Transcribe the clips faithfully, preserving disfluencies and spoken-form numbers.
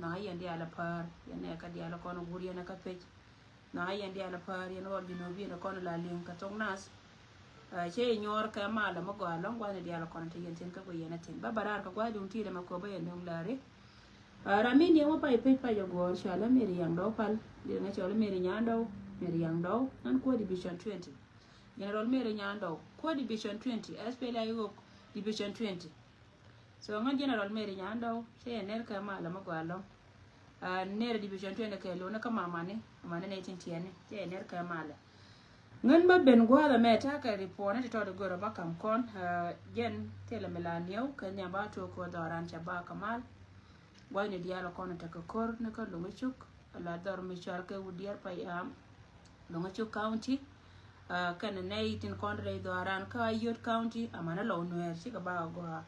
Nhɔakɛ yɛn diaal a päär, yɛn nɛ kä diaal a kɔn a wur yɛn a kä pec. Nhɔakɛ yɛn diaal a päär, yɛn ɣɔl Junubin a kɔn a la liŋ kä thok nath. Cɛ yɛ nyuɔɔr kɛ malɛ mi gɔaa lɔŋ gua̱thni diaal a kɔn a te yɛn thi̱n kä guiyɛn a thi̱n. Ba ba raar kɛ gua̱th duŋ ti̱i̱t ɛmɛ kɔ bä yɛn duŋ la̱ri. Ram mi niɛŋ wä pay pec pacɛ guɔ̱ɔ̱r cɔal a Mary Yaŋ Dɔw Pal. Diɛn ŋa cɔal a Mary Nyaŋ Dɔw, Mary Yaŋ Dɔw, ŋän kuäär Division twenty. General Mary Nyaŋ Dɔw, kuäär Division twenty, S P L A I ɣöök Division twenty. So ŋän General Mary Nyaŋ Dɔw, cɛ yɛ ner kɛ malɛ mi gɔaa lɔŋ. Ner Division twenty kɛ loni kä mamani, mamani nɛ tin tiɛni, cɛ yɛ ner kɛ malɛ. Ŋän bä ben gua̱a̱th ɛmɛ ta̱a̱ kɛ report ni ti tɔt i̱ görä bä kam kɔn, jɛn thilɛ mi la niɛw kɛ nhiam ba tuɔk kɛ dhɔran cɛ ba kɛ mal. Gua̱thni diaal kɔn tekɛ ko̱r ni kä Loŋ Cuk, a la dhɔr mi cɔal kɛ Wut Diɛɛr Payam, Loŋ Cuk County. Kɛnɛ nɛy tin kɔn rɛy dhɔran kä Ayod County, amanɛ Lɔw Nuɛɛr, cikɛ ba gɔaa.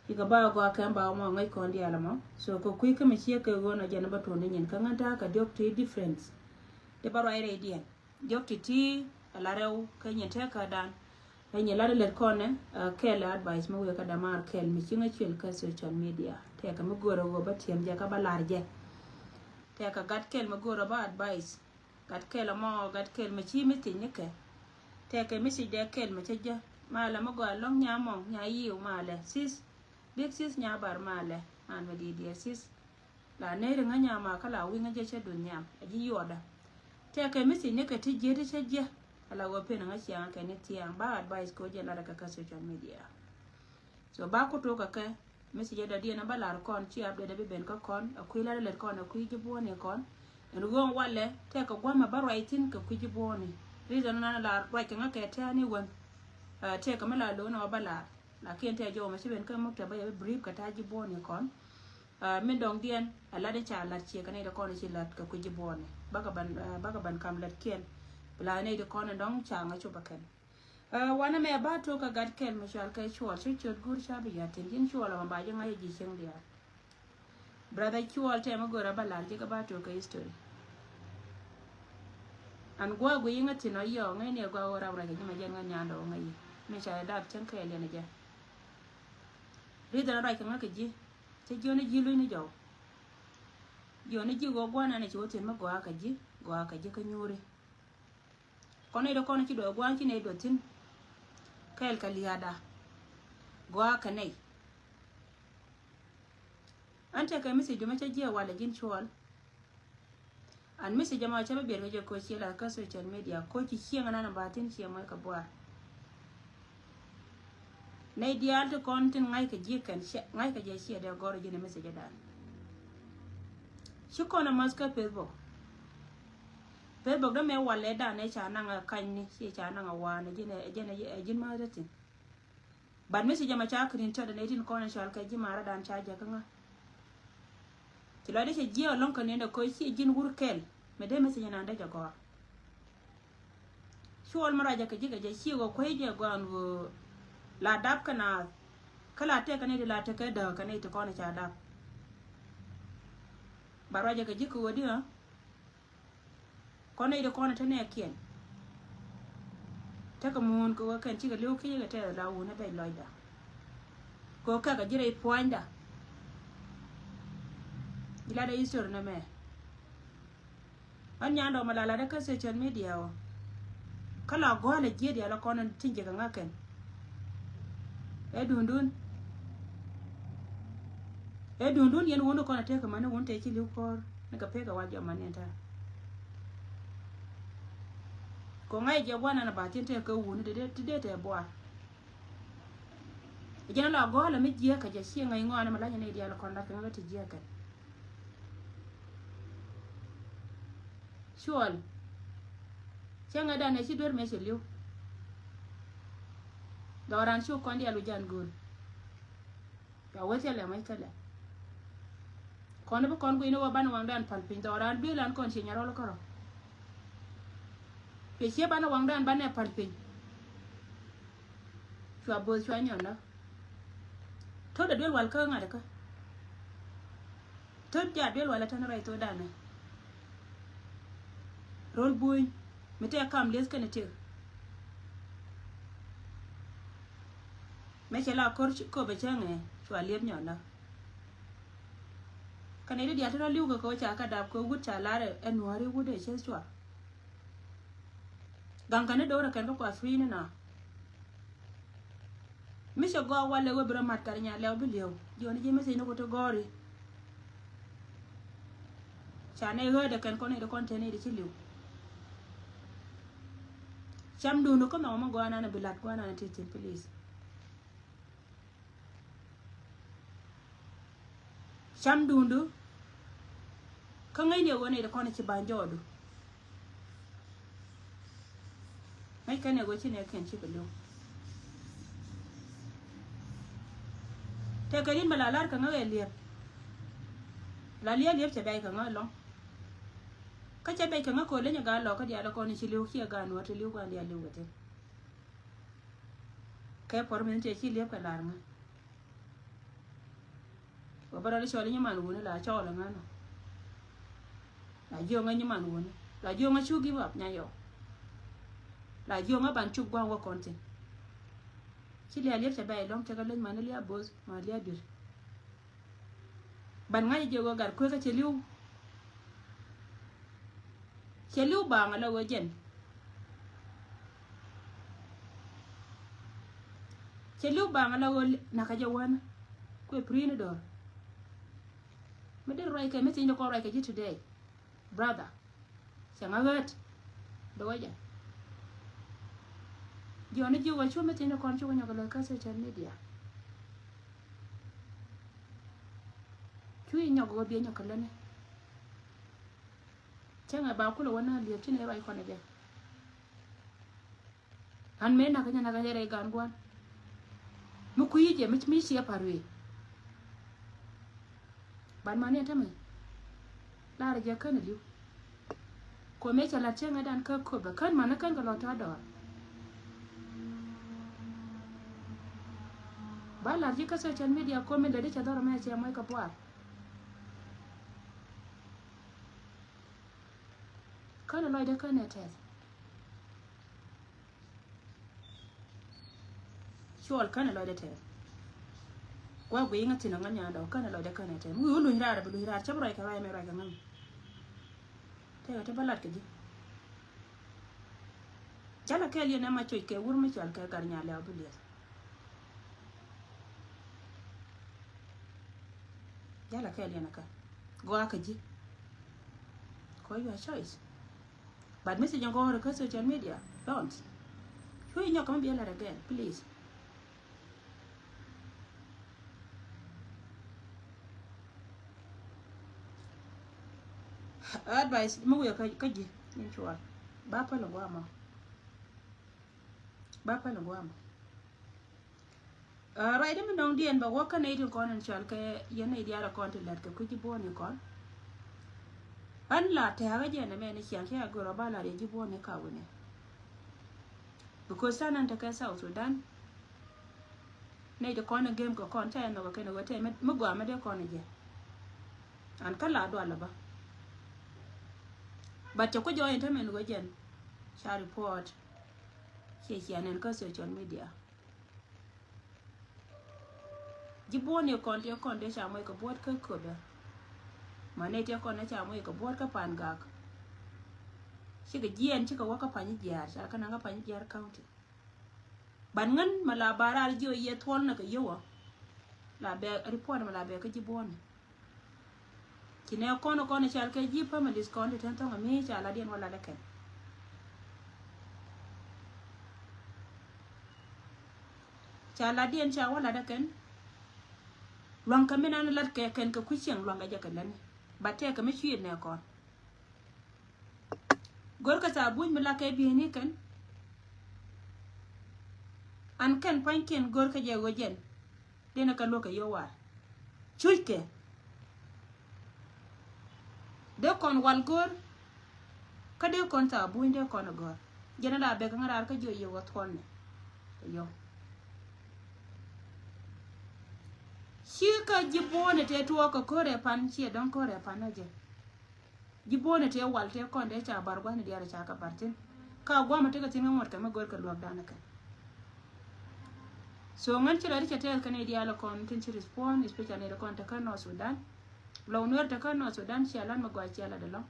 Cikɛ ba gɔaa kɛn ba mɔ ŋäc kɔn diaal mɔ. So kɛ kui̱ kä mi ciek kɛ ɣöö nɔ jɛn bä tuɔn ni nyin kä ŋän ta̱a̱ kɛ diɔk ti difference. Ti bä ruac rɛydiɛn. Diɔk ti̱ti̱ a la rɛw kä nyin tɛkädan. Kä nyin lat lät kɔnɛ, kɛl advice mi wëë kä damar kɛl mi ci ŋä cuɛl kä social media. Tɛkɛ mi go̱o̱rä ɣöö bä tiɛm jɛ kä bä lar jɛ. Tɛkɛ gat kɛl mi go̱o̱rä bä advice. Gat kɛl ɛmɔ, gat kɛl mi ci mi thiec ni kɛ. Tɛkɛ mi thiec dɛ kɛl mi cä jɛ. Malɛ mi gɔaa lɔ̱ŋ nya mɔŋ, nya yiw malɛ. Sis, big sis nya bar malɛ. Man mi di̱i̱t diɛɛr sis. La nɛy ri ŋä nyama kä la wi̱ŋä jɛ cä duny nyam a ji̱ yuɔda. Tɛkɛ message ni kɛ ti jiɛ ti cä jiɛ. Ala wä pen ŋä ciaŋ kɛ ni tiaŋ ba advice ko jɛ lat kɛ kä social media. So ba ku tok kɛ kɛ message dɔ̱diɛn ba lar kɔn ci update bi ben kä kɔn a kui̱ lat lät kɔn a kui̱ ji̱ buɔni kɔn. Ɛn ɣöö walɛ tɛkɛ guamɛ ba ruac thin kɛ kui̱ ji̱ buɔni. Reason nan lar ruac kɛ ŋä kɛ tɛni wän. Tɛkɛ mi la lo̱n ɔ ba lar. Lakin tɛ jɔw mɛ ci ben kä mukta ba yɛ bi brief kɛ ta̱a̱ ji̱ buɔni kɔn. Min dɔŋ diɛn a lat in ca lat ciɛ kɛ nɛy ti kɔn ci lat kɛ kui̱ ji̱ buɔni. Bakɛ ban, bakɛ ban kam lat kiɛn. Bi la nɛy ti kɔn in dɔŋ ca ŋa cop a kɛn. Wanɛ mɛ ba tok kɛ gat kɛl mi cual kɛ cuɔl ci ciöt gur ca bi yat tin ji̱n cuɔl ɔmɔ ba ji̱ ŋa̱c ji̱ cieŋ diaal. Brother cuɔl tɛmɛ görä ba lar ji̱ kɛ ba tok kɛ history. An gua̱a̱ guiy iŋä thin ɔ yɔɔ ŋäcni ɛ gua̱a̱ wä rap ruac kɛ ji̱ mɛ jɛn ŋä nyan dɔw ŋäc yi. Mi ca ɛ dap cäŋ kɛɛl yɛn ɛ jɛ. Ri dhɛn ruac kɛ ŋä kɛ ji̱. Cä ji̱ ɔni ji̱ luny ni jɔw. Ji̱ ɔni ji̱ ɣöö gua̱a̱ nan ɛ ci wä thin mi gɔaa kɛ ji̱, gɔaa kɛ ji̱ kä nyuuri. Kɔn nɛy dɔ kɔn ci duɔth gua̱a̱n ci nɛy duɔth thi̱n. Kɛɛl kɛ lia̱a̱da. Gɔaa kɛ nɛy. An tɛkɛ message duma cä jiɛ walɛ ji̱n cuɔl. An message ɛmɔ cä bä biɛt kɛ jɛ koc ciɛ la kä social media koc ci cieŋ anan ba thi̱n ciɛ mɔc kɛ buar. Nɛy diaal ti kɔn tin ŋa̱ckɛ ji̱ kɛn ŋa̱ckɛ jɛ ciɛ dee gɔr ji̱n message dan. Ci kɔn a math kä Facebook. Facebook dämɛ walɛ dan ɛ ca naŋ a kanyni ci ca naŋ a waan ɛ ji̱n ɛ ji̱n ɛ ji̱n math tä thi̱n. But message ɛmɔ ca kɛ rin cɔt ɛn ɛ tin kɔn ɛ cɔal kɛ ji̱ mara dan ca jɛ kä ŋa. Ci lɔcdä cɛ jiɛ ɔ lɔŋ kɛ niɛn ɛ koc ci ji̱n wur kɛl mɛ dee message ɛnan dee jɛ gɔr. Cuɔl mi ruacɛ kɛ ji̱ kɛ jɛ ci ɣöö kuec jɛ gɔaan ɣöö la dap kä naath. Kä la tɛk kɛ nɛy ti la tɛk kɛ dääk kɛ nɛy ti kɔn ca dap. Ba ruacɛ kɛ ji̱ kɛ ɣöö di̱ ɣä. Kɔn nɛy ti kɔn te nɛɛkiɛn. Tekɛ muun kɛ ɣöö kɛn cikɛ li̱w ki̱ kɛ tɛth la wun ɛ bɛc lɔcda. Kɛ ɣöö kɛkɛ ji̱ rɛy puɔ̱nyda. Ji̱ latdɛ history nɛmɛ. Ɣän nyandɛ ɔ mɛ la latdä kä social media ɔ. Kä la gɔ̱a̱lɛ jiɛt yal ɔ kɔn tin jɛ kɛ ŋa̱kɛn. Ɛ duundun. Ɛ duundun yɛn wun kɔn a tekɛ mani wun te ci li̱w kɔr ni kɛ pekɛ wa jɔmani ɛn ta̱a̱. Kɔ ŋa̱c jɛ buan ɛn a ba tin tekɛ wun ti dee tɛ buar. Jɛn la gɔ̱a̱lɛ mi jiɛkɛ jɛ ci ŋäc ŋɔaani mi lanyɛ ni diaal kɔn la kɛ ŋäk ti jiɛkɛ. Cuɔl. Cä ŋädan ɛ ci duer mëë cɛ li̱w. Dhɔran cu kɔn diaal wi̱c jan gööl. Ca wee thilɛ mac thilɛ. Kɔn bi kɔn gui̱ni wä banɛ waŋdan pal piny dhɔran duëëlan kɔn ci nyarɔl kärɔ. Cuɛ cië banɛ waŋdan banɛ pal piny. Cua bo̱o̱th cua nyɔn lä. To̱t a duel wal kä ŋa̱t kä. To̱t ja duel wal a tän rɔy thokdan ɛ. Ro̱l buny mi tɛk kam lieth kɛn ɛ tiek. Mɛ cɛ la ko̱r köpɛ cäŋɛ cua lieth nyɔn lä. Kɛn i̱ di diaal ti rɔ li̱w kɛ kɛ wä ca kä dap kɛ wut ca lar ɛ nuɔ̱ɔ̱ri wut ɛ cɛ cua. Gaŋ kɛn i̱ do̱rɛ kɛn kä kua free ni na. Mi cɛ gɔaa walɛ wee bi rɔ mat kar nya lɛw bi li̱w. Jiɔni ji̱ message ni ku ti gɔ̱ri. Ca nɛ ɣöödɛ kɛn kɔn i̱ di kɔn tɛn i̱ di ci li̱w. Cam duni kä nhɔk mi gɔaa nan bi lat gɔaa nan ti tin please. Cam duundu. Kä ŋäcni ɛ ɣöö nɛy ti kɔn ci ba̱ny jɔɔdu. Ŋäc kɛn ɛ ɣöö ci nɛ kɛn ci kɛ li̱w. Tɛkɛ rin bɛ la lar kɛ ŋäk ɛ liɛp. La liɛp liɛp cɛ bɛc kɛ ŋäk ɛlɔ̱ŋ. Kä cɛ bɛc kɛ ŋäk kɛ ɣöö leny ɛ gaa lɔk kä diaal ɛ kɔn ci li̱w ci ɛ gaa nuɔ̱ɔ̱r ti li̱w kɔn diaal li̱w kɛ thi̱n. Kɛ puɔ̱r min tëë ci li̱ep kɛ la̱r ŋä. Wä bä rɔl i̱ cɔl i̱ nyiman wuni la cɔɔl i̱ ŋä nɔ. La jiöŋä nyiman wuni la jiöŋä cu give up nya yɔ. La jiöŋä ban cuk gua̱a̱ŋ wä kɔn thi̱n. Ci lia̱a̱ li̱ep cɛ bɛ̈ɛ̈c lɔ̱ŋ cɛ kɛ leny man i̱ lia̱a̱ bo̱o̱th ma lia̱a̱ dui̱r. Ban ŋa̱c jɛ ɣöö gat kuekä cɛ li̱w. Cɛ li̱w baaŋ ala ɣöö jɛn. Cɛ li̱w baaŋ ala ɣöö nakä jɛ wänä kuɛ pi̱ri̱n i̱ dɔ̱r. Mi dee ruac kɛ mi thi̱n dee kɔn ruac kɛ ji̱ today brother. Cɛ ŋa ɣäät dee wä jɛ. Jiɔni ji̱ wä cu mi thi̱n dee kɔn cu wä nyɔk lɛ kä social media. Cu i̱ nyɔk ɣöö biɛ nyɔk kɛ läni. Cäŋɛ ba kulɛ wä na liep ci ni ruac kɔn ɛ jɛ. An mëë nakä jɛ nakä jɛ rɛy gan guan. Mi kui̱ jɛ mi ciɛ pa̱r wee. Ban man yɛn tämɛ. Lar jɛ kän liu. Kuɔmɛ cɛ lat cäŋɛ dan kä köpɛ kän man ni kän kɛ lɔ tɔ̱ dɔɔr. Ba lar ji̱ kä social media kuɔmɛ lɛ di cɛ dhɔr mɛ cɛ mɔc kɛ buar. Känɛ lɔcdä känɛ tɛth. Cuɔl känɛ lɔcdä tɛth. Gua guiy ŋä thin ŋä nyandɔ känɛ lɔcdä känɛ tɛth. Wi̱i̱ wä luny raar bi luny raar cä bi ruac kɛ ruac mɛ ruac kɛ ŋäm. Tɛkɛ te bä lat kɛ ji̱. Jalɛ kɛɛl yɛn ɛma coc kɛ wur mi cual kɛ gar nyalɛ ɔ bi liɛth. Jalɛ kɛɛl yɛn ɛ kä gɔaa kɛ ji̱. Kɔ your choice. But message in gɔɔr kä social media, don't. Cuy nyɔk kɛ mi biɛ lat again, please. Advice mi wiɛ kä ji̱ in cual. Ba päl in guamɔ. Ba päl in guamɔ. Ruacdä mi nɔŋdiɛn bɛ wä kä nɛy tin kɔn in cɔal kɛ yɛn nɛy diaal kɔn ti lät kɛ kui̱ ji̱ buɔ̱ɔ̱ni kɔn. Ɣän la tɛ̈kä jɛ nɛmɛ ni ciaŋ cä a gör ɔ ba la riɛc ji̱ buɔ̱ɔ̱ni ka wi̱nɛ. Because ta̱a̱ nan tekɛ South Sudan. Nɛy ti kɔn in gem kɛ kɔn ca yɛ nhɔk kɛ kɛn ɣöö tɛy mi gɔaa mi dee kɔn in jɛ. An kä la dual ɔ bä. But cɛ kui̱ jɔɔc in te min ɣöö jɛn ca report. Ciɛ ciɛ nɛn kä social media. Ji̱ buɔ̱ɔ̱ni kɔn tiɛ kɔn dee ca moc kɛ buɔ̱t kä köpɛ. Ma nɛy tiɛ kɔn dee ca moc kɛ buɔ̱t kä Pan Gak. Cikɛ jiɛɛn cikɛ wä kä Panyijiar ca kä naŋ kä Panyijiar County. Ban ŋän ma la ba raar jiɔ yɛ thuɔl nɛ kɛ yio̱w ɔ. La bɛ report ma la bɛ kä ji̱ buɔ̱ɔ̱ni. Ci nɛ kɔn kɔn i̱ cal kɛ ji̱ families kɔn ti tɛn thɔŋ ami ca latdiɛn wä lat ɛ kɛn. Ca latdiɛn ca wä lat ɛ kɛn. Luaŋ kɛ mi nan lat kɛ kɛn kɛ kui̱ cieŋ luaŋ kɛ jɛ kɛ lɛni. Ba tɛk kɛ mi cui̱ nɛ kɔn. Gör kɛ thaa buny mi lak kɛ bieyni kɛn. An kɛn pua̱nykiɛn gör kɛ jɛ ɣöö jɛn. Denɛ kɛ luäk kɛ yio̱w war. Cuckɛ. Dee kɔn wal gör. Kä dee kɔn thaa buny dee kɔn gör. Jɛn a la bek ŋä raar kä jiɔ yio̱w ɣä thuɔlnɛ. Kɛ yio̱w. Ci kä ji̱ buɔ̱ɔ̱nɛ tëë tuɔɔk kɛ ko̱rɛ pan ciɛ dɔ̱ŋ ko̱rɛ pan a jɛ. Ji̱ buɔ̱ɔ̱nɛ tëë wal tëë kɔn dee ca bar gua̱thni diaal ca kɛ bar thi̱n. Ka gua̱a̱mɛ tekɛ thi̱n kä ŋuɔ̱t kɛ mi gör kɛ luäk danɛ kɛ. So ŋän ci la di cɛ tɛɛth kɛ ni diaal kɔn tin ci respond, especially ni kɔn te kä North Sudan. Lɔw Nuɛr te kä North Sudan cia lat mi gɔaa cia lat ɛlɔ̱ŋ.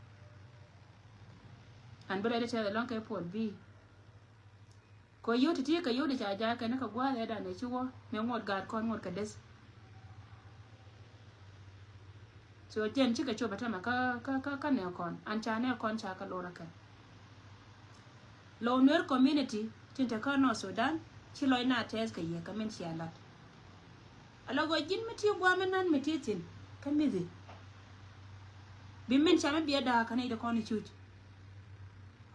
An bi rɛy ti tɛth ɛlɔ̱ŋ kɛ puɔl bi. Kɛ yio̱w ti ti kɛ yio̱w di ca ja̱a̱ kɛn kɛ gua̱a̱th ɛ dan ɛ ci wä mi ŋuɔt gaat kɔn ŋuɔt kɛ deth. So jɛn cikɛ cop ɛ tämɛ kä kä kä kä nɛ kɔn an ca nɛ kɔn ca kɛ lor ɛ kɛn. Lɔw Nuer community tin te kä North Sudan ci lɔc na tɛth kɛ yɛ kɛ min cia lat. Ala gɔɔ ji̱n mi ti gua̱a̱m mi nan mi ti thi̱n kä mithi. Bi min ca mi biɛ da̱a̱ kä nɛy ti kɔn i̱ cuc.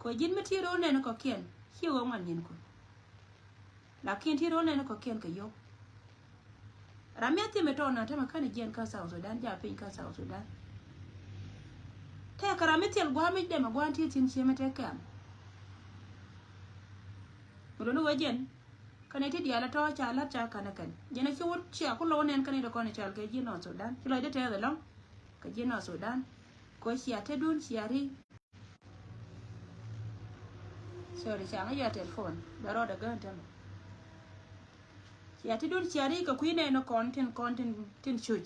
Kɔ ji̱n mi ti ro̱o̱ nɛn kɔ̱kiɛn ci ɣöö ŋuan nyin kun. Lakin ti ro̱o̱ nɛn kɔ̱kiɛn kɛ yio̱w. Ram mi a thim mi tɔɔn na tämɛ kän jiɛn kä South Sudan, ja piny kä South Sudan. Tɛkɛ ram mi thil gua̱a̱m mi dɛmɛ gua̱a̱n ti thi̱n ciemɛ tɛ kɛm. Mi luni wee jiɛn kɛn ti diaal a tɔ̱ ca la̱t ca ka̱n kɛn jiɛn a ci wut cia ku lo̱w nɛn kɛn ti kɔn i̱ cɔal kɛ ji̱ North Sudan ci lɔcdɛ tɛth ɛlɔ̱ŋ kɛ ji̱ North Sudan. Kɔ cia te dun cia ri. Sorry, ca ŋä yɛ telephone bɛ rɔɔdɛ gään tämɛ. Cia ti dun cia ri kɛ kui̱ nɛn kɔn tin kɔn tin tin cuc.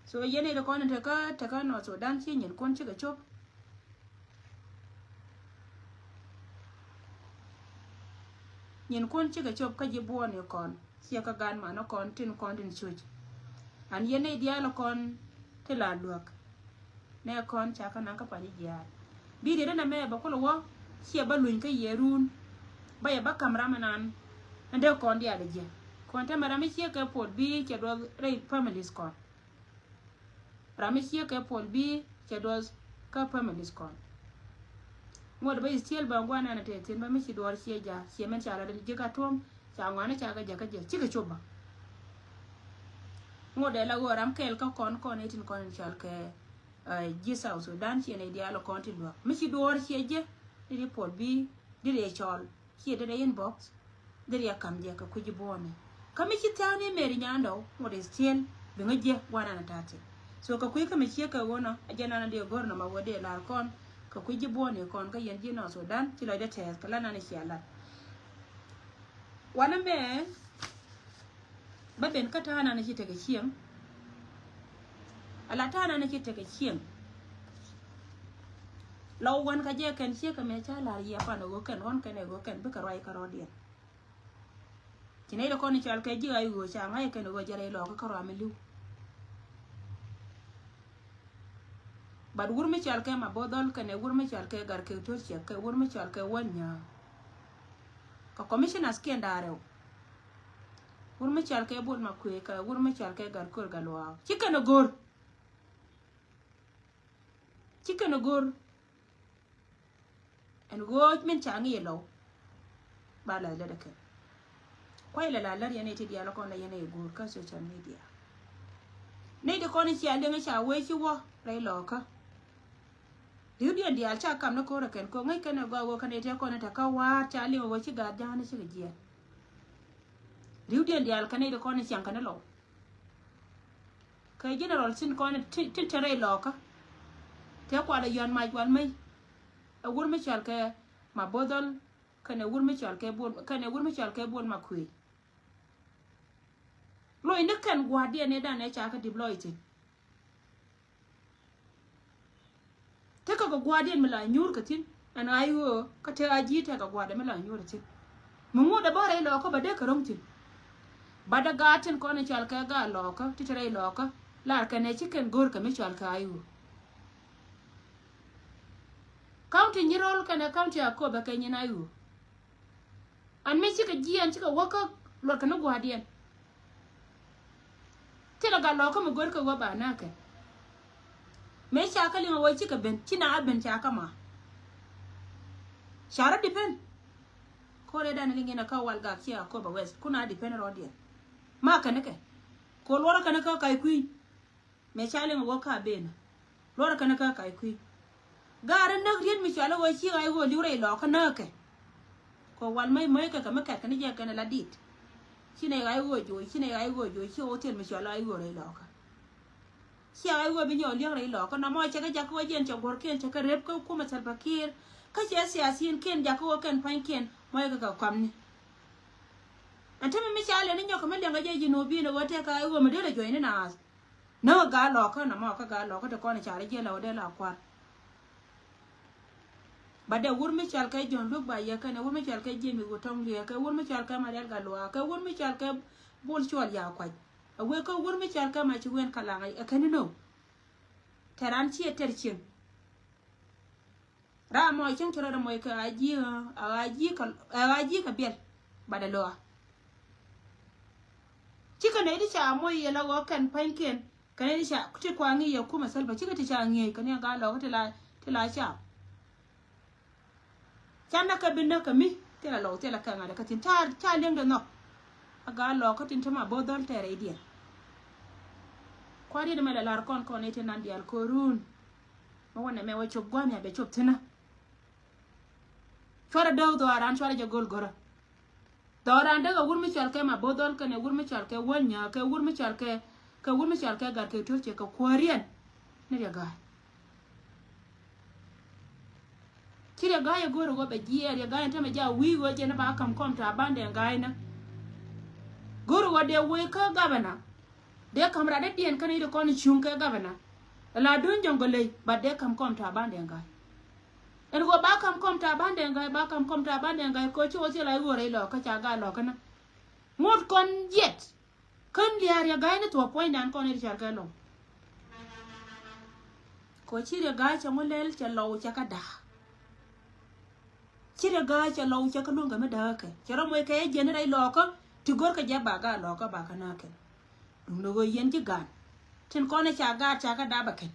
So yɛn i̱ ti kɔn in tekä tekä North Sudan ci nyin kun cikɛ cop. Nyin kun cikɛ cop kä ji̱ buɔɔn i̱ kɔn ciɛ kä gan man i̱ kɔn tin kɔn tin cuc. An yɛn i̱ diaal kɔn ti la luäk. Nɛ kɔn ca kä naŋ kä pany jiaar bi riet inɛ mɛ bɛ kulɛ wä. Ciɛ bä luny kä yɛ run bä yɛ bä ka̱m ram inan. Ɛn dee kɔn diaal i̱ jiɛ kɔn te mɛ ram i̱ ciɛ kɛ puɔl bi cɛ duɔth rɛy families kɔn. Ram mi ciek kɛ puɔl bi cɛ duɔth kä families kɔn. Ŋuɔt bä is tiel bä ŋuan ɛn a tɛth thi̱n bä mi ci duɔɔr ciɛ ja̱ ciɛ mɛn ca la dee ji̱ ka tuɔ̱m ca ŋuan ca kɛ ja̱ kä jɛ cikɛ cop bä. Ŋuɔt dee la ɣöö ram kɛɛl kä kɔn kɔn itin kɔn in cɔal kɛ ji̱ South Sudan ciɛ nɛy diaal kɔn ti luäk mi ci duɔɔr ciɛ jɛ. Di di puɔl bi di di cɔl ciɛ di di inbox. Dhil yɛ kam jɛ kɛ kui̱ ji̱ buɔ̱ɔ̱ni. Kä mi ci thia̱a̱ŋ ni Mary Nyandɔw ŋuɔt is tiel bi ŋä jiɛ gua̱n an a ta̱a̱ thi̱n. So kɛ kui̱ kä mi ciek kɛ ɣöö nɔ a jɛ nan a diɛ go̱r nɔ ma wä diɛ la̱r kɔn kɛ kui̱ ji̱ buɔ̱ɔ̱ni kɔn kä yɛn ji̱ North Sudan ci lɔcdɛ tɛɛth kɛ la nan a cia lat. Wanɛ mɛ bä ben kä ta̱a̱ nan a ci tekɛ cieŋ. A la ta̱a̱ nan a ci tekɛ cieŋ. Lɔw wan kä jɛ kɛn ciek kɛ mɛ ca la̱r yɛ pan a ɣöö kɛn ɣɔn kɛn a ɣöö kɛn bikɛ ruac kä rɔɔdiɛn. Ci nɛy ti kɔn i̱ cɔal kɛ ji̱ ɣa̱c ɣöö ca ŋa̱c kɛn ɣöö jɛ rɛy lɔɔkä kä ruaam mi li̱w. But wur mi cɔal kɛ Mabothol kɛnɛ wur mi cɔal kɛ Gatkeek To̱rciɛk kɛ wur mi cɔal kɛ Wän Nyääk. Kɛ commissioners kiɛn da̱ŋ rɛw. Wur mi cɔal kɛ Bol Makuëë kɛ wur mi cɔal kɛ Gatkeek Gatluak ci kɛn ɛ go̱r. Ci kɛn ɛ go̱r. Ɛn ɣöö min ca ŋi̱i̱c lɔw ba la̱th lätdɛ kɛn. Kuay lɛ la lär yɛn ɛ ti diaal kɔn la yɛn ɛ go̱o̱r kä social media. Nɛy ti kɔn i̱ cia liŋ i̱ ca wee ci wä rɛy lɔɔkä. Ri̱wdiɛn diaal ca kam ni ko̱r ɛ kɛn ko̱ ŋäc kɛn ɛ gɔaa ɣöö kɛn ɛ tëë kɔn ɛ tɛ kä wa̱a̱r ca liŋ ɛ ɣöö ci gaat ja̱a̱n i̱ cikɛ jiɛɛn. Ri̱wdiɛn diaal kɛn nɛy ti kɔn i̱ ciaŋ kɛn i̱ lɔw. Kɛ general tin kɔn tin tin te rɛy lɔɔkä. Tëë kualɛ yɔ̱a̱n mac wal mec. Ɛ wur mi cɔal kɛ Mabothol kɛnɛ wur mi cɔal kɛ Bol kɛnɛ wur mi cɔal kɛ Bol Makuëë. Loc ni kɛn gua̱a̱rdiɛn ëë dan ëë ca kä deploy thi̱n. Tekɛ kɛ gua̱a̱rdiɛn mi la nyuur kɛ thi̱n ɛn ɣa̱c ɣöö kä te a ji̱ tekɛ gua̱a̱rdiɛn mi la nyuur kɛ thi̱n. Mi ŋut ɛ bä rɛy lɔɔkä bä dee kɛ ro̱ŋ thi̱n. Bat ɛ gaat tin kɔn i̱ cɔal kɛ gaat lɔɔkä ti te rɛy lɔɔkä. Lar kɛn ɛ ci kɛn go̱r kɛ mi cɔal kɛ ɣa̱c ɣöö. County Nyirol kɛnɛ county Akobo kɛ nyin a yu. An mi cikɛ jiɛn cikɛ wä kä luɔt kɛ ni gua̱a̱rdiɛn. Thilɛ gat lɔɔkä mi go̱rkɛ wä ba näkɛ. Mëë ca kä liŋ a wä cikɛ ben ci na a ben ca kä ma. Ca rɔ depend. Ko̱r ëë dan liŋ in a kä wal gak ci Akobo West kun a depend rɔɔdiɛn. Ma kɛn kɛ. Ko̱ luɔrä kɛn kä ka̱c kui̱. Mëë ca liŋ a wä ka ben. Luɔrä kɛn kä ka̱c kui̱. Gaarä näk riet mi cɔal a wä ci ɣa̱c ɣöö li̱w rɛy lɔɔkä näkɛ. Kɛ wal mäc mäc kɛ kɛ mi kɛt kɛ ni jɛ kɛn a la dit. Ci nɛy ɣa̱c ɣöö joc ci nɛy ɣa̱c ɣöö joc ci ɣɔw thil mi cɔal ɣa̱c ɣöö rɛy lɔɔkä. Ci ɣa̱c ɣöö bi nyɔk li̱eŋ rɛy lɔɔkä nɔmɔ cɛ kɛ jak kä wä jiɛn cɛ guɔ̱rkiɛn cɛ kɛ rep kä kumɛ Salva Kiir. Kä cɛ siasiinkiɛn jak kä wä kɛn pua̱nykiɛn mɔc kɛ kɛ kɔamni. Ɛn te mi mi ca lɛn ni nyɔk kɛ mi liɛŋ kɛ jɛ ji̱ nuɔ̱ɔ̱p bi̱i̱n ɛ ɣöö tɛk kä ɣa̱c ɣöö mi dee lɛ juɔ̱cni naath. Näk gaa lɔkä nɔmɔ kä gaa lɔkä ti kɔn i̱ car i̱ jiɛl ɛ wä dee la kua̱r. Ba dee wur mi cɔal kɛ Jɔ̱ɔ̱n Luk Ba Yɛ kɛnɛ wur mi cɔal kɛ Jemi Wutɔŋ Liɛ kɛ wur mi cɔal kɛ Marial Gatluak kɛ wur mi cɔal kɛ Bol Cuɔl Yakuac. Ɛ wee kä wur mi cɔal kɛ Maci Wen Kalaŋ ɛ kɛn inɔ. Tɛ ran ciɛ tɛr cieŋ. Ram mɔ cieŋ cɛ rɔ dɛ mɔc kɛ a ji̱ a ji̱ kɛ a ji̱ kɛ biɛl. Ba dɛ lɔa. Cikɛ nɛy ti ca moc yɛ la ɣɔɔ kɛn pa̱nykiɛn. Kɛn nɛy ti ca ti kua ŋi̱i̱c yɛ kumɛ Salva cikɛ ti ca ŋi̱eec kɛn yɛ gaa lɔkä ti la ti la ca. Ca näk kɛ bi näk kɛ mi thilɛ lɔw thilɛ kɛ ŋa̱t kɛ thi̱n ca ca li̱eŋdɛ nhɔk. A gaa lɔkä tin te ma bo̱o̱th dhɔl tɛɛrɛ i̱ diɛn. Kua̱r yet mɛ lɛ la̱r kɔn kɔn i̱ ti nan diaal ko̱run. Mɛ wä nɛ mɛ wä cop gua̱a̱m ya bɛ cop thi̱nä. Cuarɛ däk dhɔaaran cuarɛ jɛ go̱l go̱rä. Dhɔaaran däk ɛ wur mi cɔal kɛ ma bo̱o̱th dhɔl kɛnɛ wur mi cɔal kɛ wäl nyääk kɛ wur mi cɔal kɛ kɛ wur mi cɔal kɛ gat kɛ to̱r cɛ kɛ kuääriɛn. Ni riɛ ga̱a̱c. Ci riɛ ga̱a̱c ɛ go̱o̱r ɛ ɣöö bɛ jiɛɛr riɛ ga̱a̱c ɛn tämɛ jaak wi̱i̱ ɣöö jɛn ɛ ba ka̱m kɔm ta̱a̱ bandɛ ɛn ga̱a̱c nä. Go̱o̱r ɛ ɣöö dee wee kä gavana. Dee ka̱m rat dee diɛn kä nɛy ti kɔn cuŋ kɛ gavana. Ɛ la duny jɔ̱ŋ gɔ ley but dee ka̱m kɔm ta̱a̱ bandɛ ɛn ga̱a̱c. Ɛn ɣöö ba ka̱m kɔm ta̱a̱ bandɛ ɛn ga̱a̱c ba ka̱m kɔm ta̱a̱ bandɛ ɛn ga̱a̱c kɛ ɣöö ci ɣöö thil a i̱ ɣöö rɛy lɔɔkä ca ga̱a̱c lɔɔkä nä. Ŋot kɔn yɛt. Kän lia̱a̱ riɛ ga̱a̱c ni thuɔ̱k puɔ̱nydan kɔn i̱ ti car kɛ lɔw. Kɛ ɣöö ci riɛ ga̱a̱c cɛ ŋu lɛl cɛ lɔw cɛ kä da̱a̱. Ci riɛ ga̱a̱c cɛ lɔw cɛ kä luäŋ kɛ mi da̱a̱ kɛ cɛ rɔ moc kɛ jiɛn ni rɛy lɔɔkä ti go̱rkɛ jɛ ba ga̱a̱c lɔɔkä ba kä nääk kɛn. Duundɛ ɣöö yɛn ji̱ ga̱a̱n tin kɔn i̱ ca ga̱a̱c ca kä dap ɛ kɛn.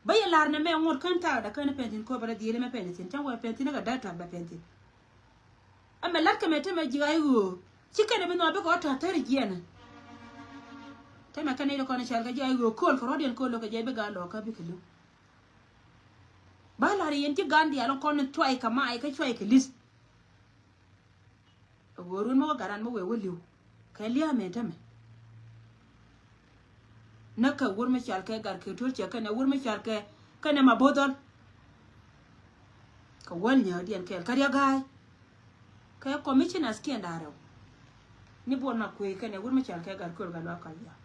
Bä yɛ la̱r nɛ mɛ ŋot kän thaakdä kän pɛn thi̱n köpɛ rɔ dhieli mɛ pɛn thi̱n cäŋ wɛ pɛn thi̱n kɛ da̱a̱ tɔ̱a̱t bɛ pɛn thi̱n. Ɛmɛ la̱t kɛ mɛ tämɛ ji̱ ay ɣöö ci kɛn ɛ bi nhɔk bikɛ ɣɔ̱ tɔ̱a̱t thäri jiɛnä. Tämɛ kɛn i̱ kɔn i̱ cɔal kɛ ji̱ ay ɣöö kööl kɛ rɔ̱diɛn kööl lo̱kɛ ji̱ ay bi ga̱a̱c lɔɔkä bikɛ li̱w. Ba la̱r yɛn ci ga̱a̱n diaal in kɔn in cuay kɛ mac kä cuay kɛ li̱th. Ɛ ɣöö ruun mi wä gat ran mi wëë wä li̱w kɛ lia̱a̱ mɛ tämɛ. Näk kɛ wur mi cɔal kɛ gat kɛ tuɔl cɛ kɛnɛ wur mi cɔal kɛ kɛnɛ ma bo̱o̱th dhɔl. Kɛ wäl nyääkdiɛn kɛɛl kä riɛk ga̱a̱c. Kɛ commissioners kiɛn da̱ŋ rɛw. Ni buɔt ma kuëë kɛnɛ wur mi cɔal kɛ gat kööl gat luaak kɔc ya̱.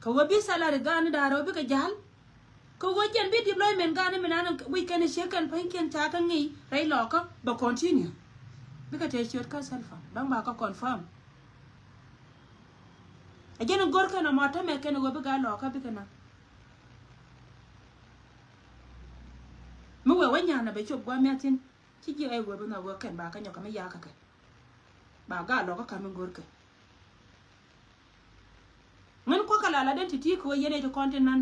Kɛ ɣöö bi salary ga̱a̱n ni da̱ŋ rɛw bikɛ ja̱l. Kɛ ɣöö jɛn bi deployment ga̱a̱n ni mi nan wi̱c kɛn i̱ ciek kɛn pa̱nykiɛn ca kä ŋi̱i̱c rɛy lɔɔkä bɛ continue. Bikɛ tëë ciöt kä Salva dɔ̱ŋ ba kä confirm. Ɛ jɛn in go̱r kɛn ɔmɔ tämɛ kɛn ɣöö bi ga̱a̱c lɔɔkä bikɛ naŋ. Mi wëë wä nyan na bɛ cop gua̱a̱m miathin ci ji̱ ɛ ɣöö bi nhɔk ɣöö kɛn ba kä nyɔk kɛ mi ya̱a̱kä kɛ. Ba ga̱a̱c lɔɔkä ka̱m in go̱r kɛ. Ŋän kuäkä la la den ti̱ti̱ kɛ ɣöö yɛn ɛ ti kɔn ti nan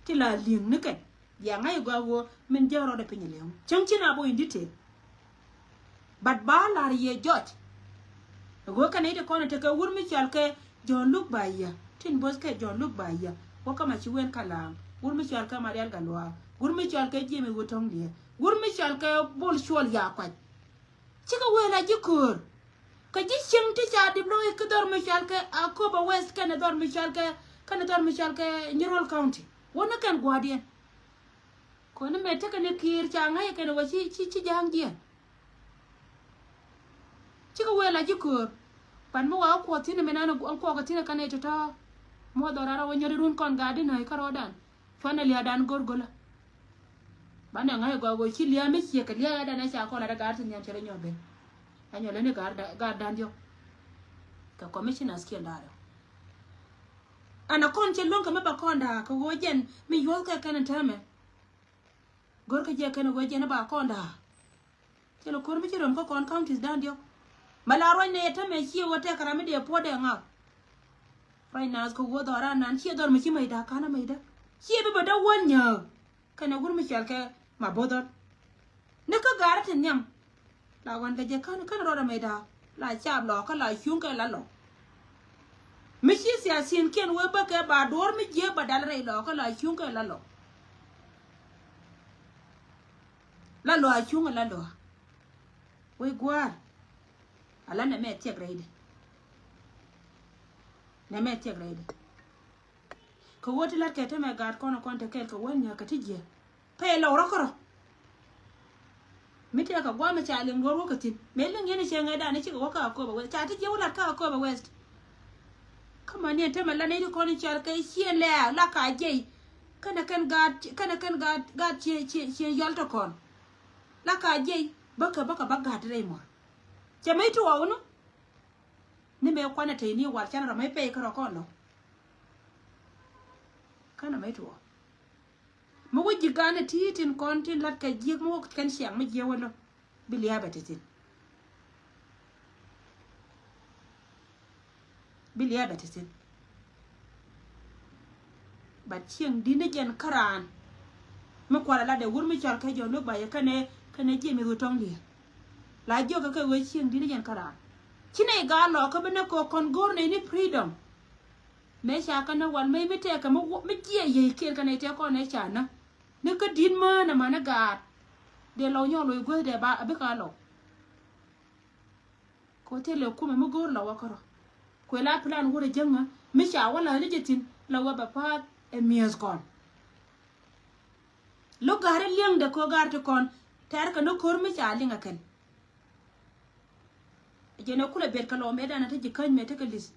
ti la li̱ŋ ni kɛn. Bia ŋa̱c ɛ gɔaa ɣöö min jek rɔɔdɛ piny ɛ li̱ŋ cäŋ ci na bo in detail. But ba la̱r yɛ jɔc. Ɛ ɣöö kɛn ɛ ti kɔn ɛ tekɛ wur mi cɔal kɛ Jɔ̱ɔ̱n Luk Ba Yɛ tin bo̱th kɛ Jɔ̱ɔ̱n Luk Ba Yɛ wä kä ma ci wen ka la̱a̱ŋ wur mi cɔal kɛ Marial Gatluak wur mi cɔal kɛ Ji̱ mi wä Tɔ̱ŋ Liɛ wur mi cɔal kɛ Bol Cuɔl Yakuac. Cikɛ wëë la ji̱ köör. Kɛ ji̱ cieŋ ti ca dip lo̱c kä dhɔr mi cɔal kɛ Akobo West kɛnɛ dhɔr mi cɔal kɛ kɛnɛ dhɔr mi cɔal kɛ Nyirol County. Wä ni kɛn gua̱a̱rdiɛn. Kɔni mɛ tekɛ ni kiir ca ŋa̱c kɛnɛ wä ci ci ci ja̱a̱ŋ jiɛn. Cikɛ wëë la ji̱ köör. Pan mi wa kuɔth thi̱n mi nan kuɔk thi̱n kɛnɛ tɔ̱tɔ̱. Muɔth dhɔr ara wä nyɔri run kɔn ga̱a̱di nöi kärɔɔdan. Cuanɛ lia̱a̱dan go̱r go̱lä. Banɛ ŋa̱c gɔaa go̱ ci lia̱a̱ mi ciek kɛ lia̱a̱ dan ɛ ca kɔn lat ɛ ga̱a̱r ti nhiam cɛ rɛ nyɔk ben. Ɛ nyɔl ɛn i̱ ga̱a̱r da- ga̱a̱r dan diɔ̱k. Kɛ commissioners kiɛn da̱a̱r ɛ. Ɛn ɛ kɔn cɛ luäŋ kɛ mi ba kɔn da̱a̱ kɛ ɣöö jɛn mi yuɔ̱th kɛ kɛn ɛn täämɛ. Go̱r kɛ jɛ kɛn ɣöö jɛn ɛ ba kɔn da̱a̱. Thilɛ ko̱r mi ci röm kä kɔn counties da̱ŋ diɔ̱k. Mɛ la ruacnɛ yɛ tämɛ ciɛ wä tɛk ram mi dee puɔ̱t dee ŋak. Ruacnɛ ath kɛ wuɔ dhɔran nan ciɛ dhɔr mi ci mɛcda ka̱n a mɛcda ciɛ bi bɛ däk wäl nyääk. Kɛnɛ wur mi cɔal kɛ ma bo̱th dhɔl. Ni kä gaari ti nhiam. La wan kɛ jɛ ka̱n kɛn rɔɔdɛ mɛcda la caap lɔ kä la cuŋ kɛ la lɔ. Mi ci siasiinkiɛn wee bäkɛ ba duɔ̱ɔ̱r mi jiääk ba dal rɛy lɔ kä la cuŋ kɛ la lɔ. La lɔ a cuŋ a la lɔ. Wec gua̱a̱r. A la nɛmɛ thiɛk rɛydɛ. Nɛmɛ thiɛk rɛydɛ. Kɛ wä ti la̱t kɛ tämɛ gaat kɔn kɔn te kɛɛl kɛ wä nyääk kɛ ti jiɛ. Pɛy lɔw rɔ kärɔ. Mi tëë kɛ gua̱a̱m ca liŋ duɔ̱ɔ̱r wä kɛ thi̱n mëë liŋ yɛn i̱ cɛ ŋäcdan i̱ cikɛ wä kä Akobo West ca ti jiɛ wä la̱t kä Akobo West. Kä ma niɛn temɛ la nɛy ti kɔn in cɔal kɛ ciëŋ lɛɛk la ka jiɛc. Kɛnɛ kɛn gaat, kɛnɛ kɛn gaat, gaat ciëŋ, ciëŋ, ciëŋ yɔl tɔ kɔn. La ka jiɛc bäkɛ, bäkɛ bä gaat rɛy muɔ̱r. Cɛ mi tuɔɔk nu. Ni mëë kuanɛ te ni wal canɛ rɔ mi pɛy kärɔ kɔn lɔ. Känɛ mi tuɔɔk. Mi wä ji̱ ganɛ ti tin kɔn tin lat kɛ jiäk mi wä kɛn ciaŋ mi jiäk wä lɔ. Bi lia̱a̱bɛ ti thin. Bi lia̱a̱bɛ ti thin. But cieŋ di̱t ni jɛn käraan. Mi kualɛ lat dee wur mi cɔal kɛ jɔ̱ɔ̱n wek ba yɛ kɛnɛ, kɛnɛ jiɛ mi ɣöö tɔ̱ŋ li̱eer. La jiɔkɛ kɛ ɣöö cieŋ di̱t ni jɛn käraan. Ci nɛy gaat lɔɔkä bi nɛ kɛ kɔn go̱r nɛy ni freedom. Mëë ca kɛ nä wal mëë mi tɛɛkɛ mi jiɛ yiëëc kiɛn kɛ nɛy tɛɛ kɔn ɛ ca nä. Ni kä di̱t mään ɛmani gaat. Dee lɔw nyɔk loc guäth dee ba a bikɛ a lɔw. Kɛ ɣöö thilɛ kumɛ mi go̱o̱r lɔw a kärɔ. Kuɛ la plan wurɛ jäŋä mi ca wä la̱th ni jɛ thi̱n lɔw a bɛ pa̱a̱th ɛ mi̱eeth kɔn. Lo̱k ga̱r in li̱eŋdɛ kɛ ɣöö ga̱r ti kɔn tɛ̈r kɛ ni ko̱r mi ca liŋ ɛ kɛn. Jɛn ɛ kulɛ biɛt kɛ lɔw mëëdan a te ji̱ käny mëë tekɛ li̱th.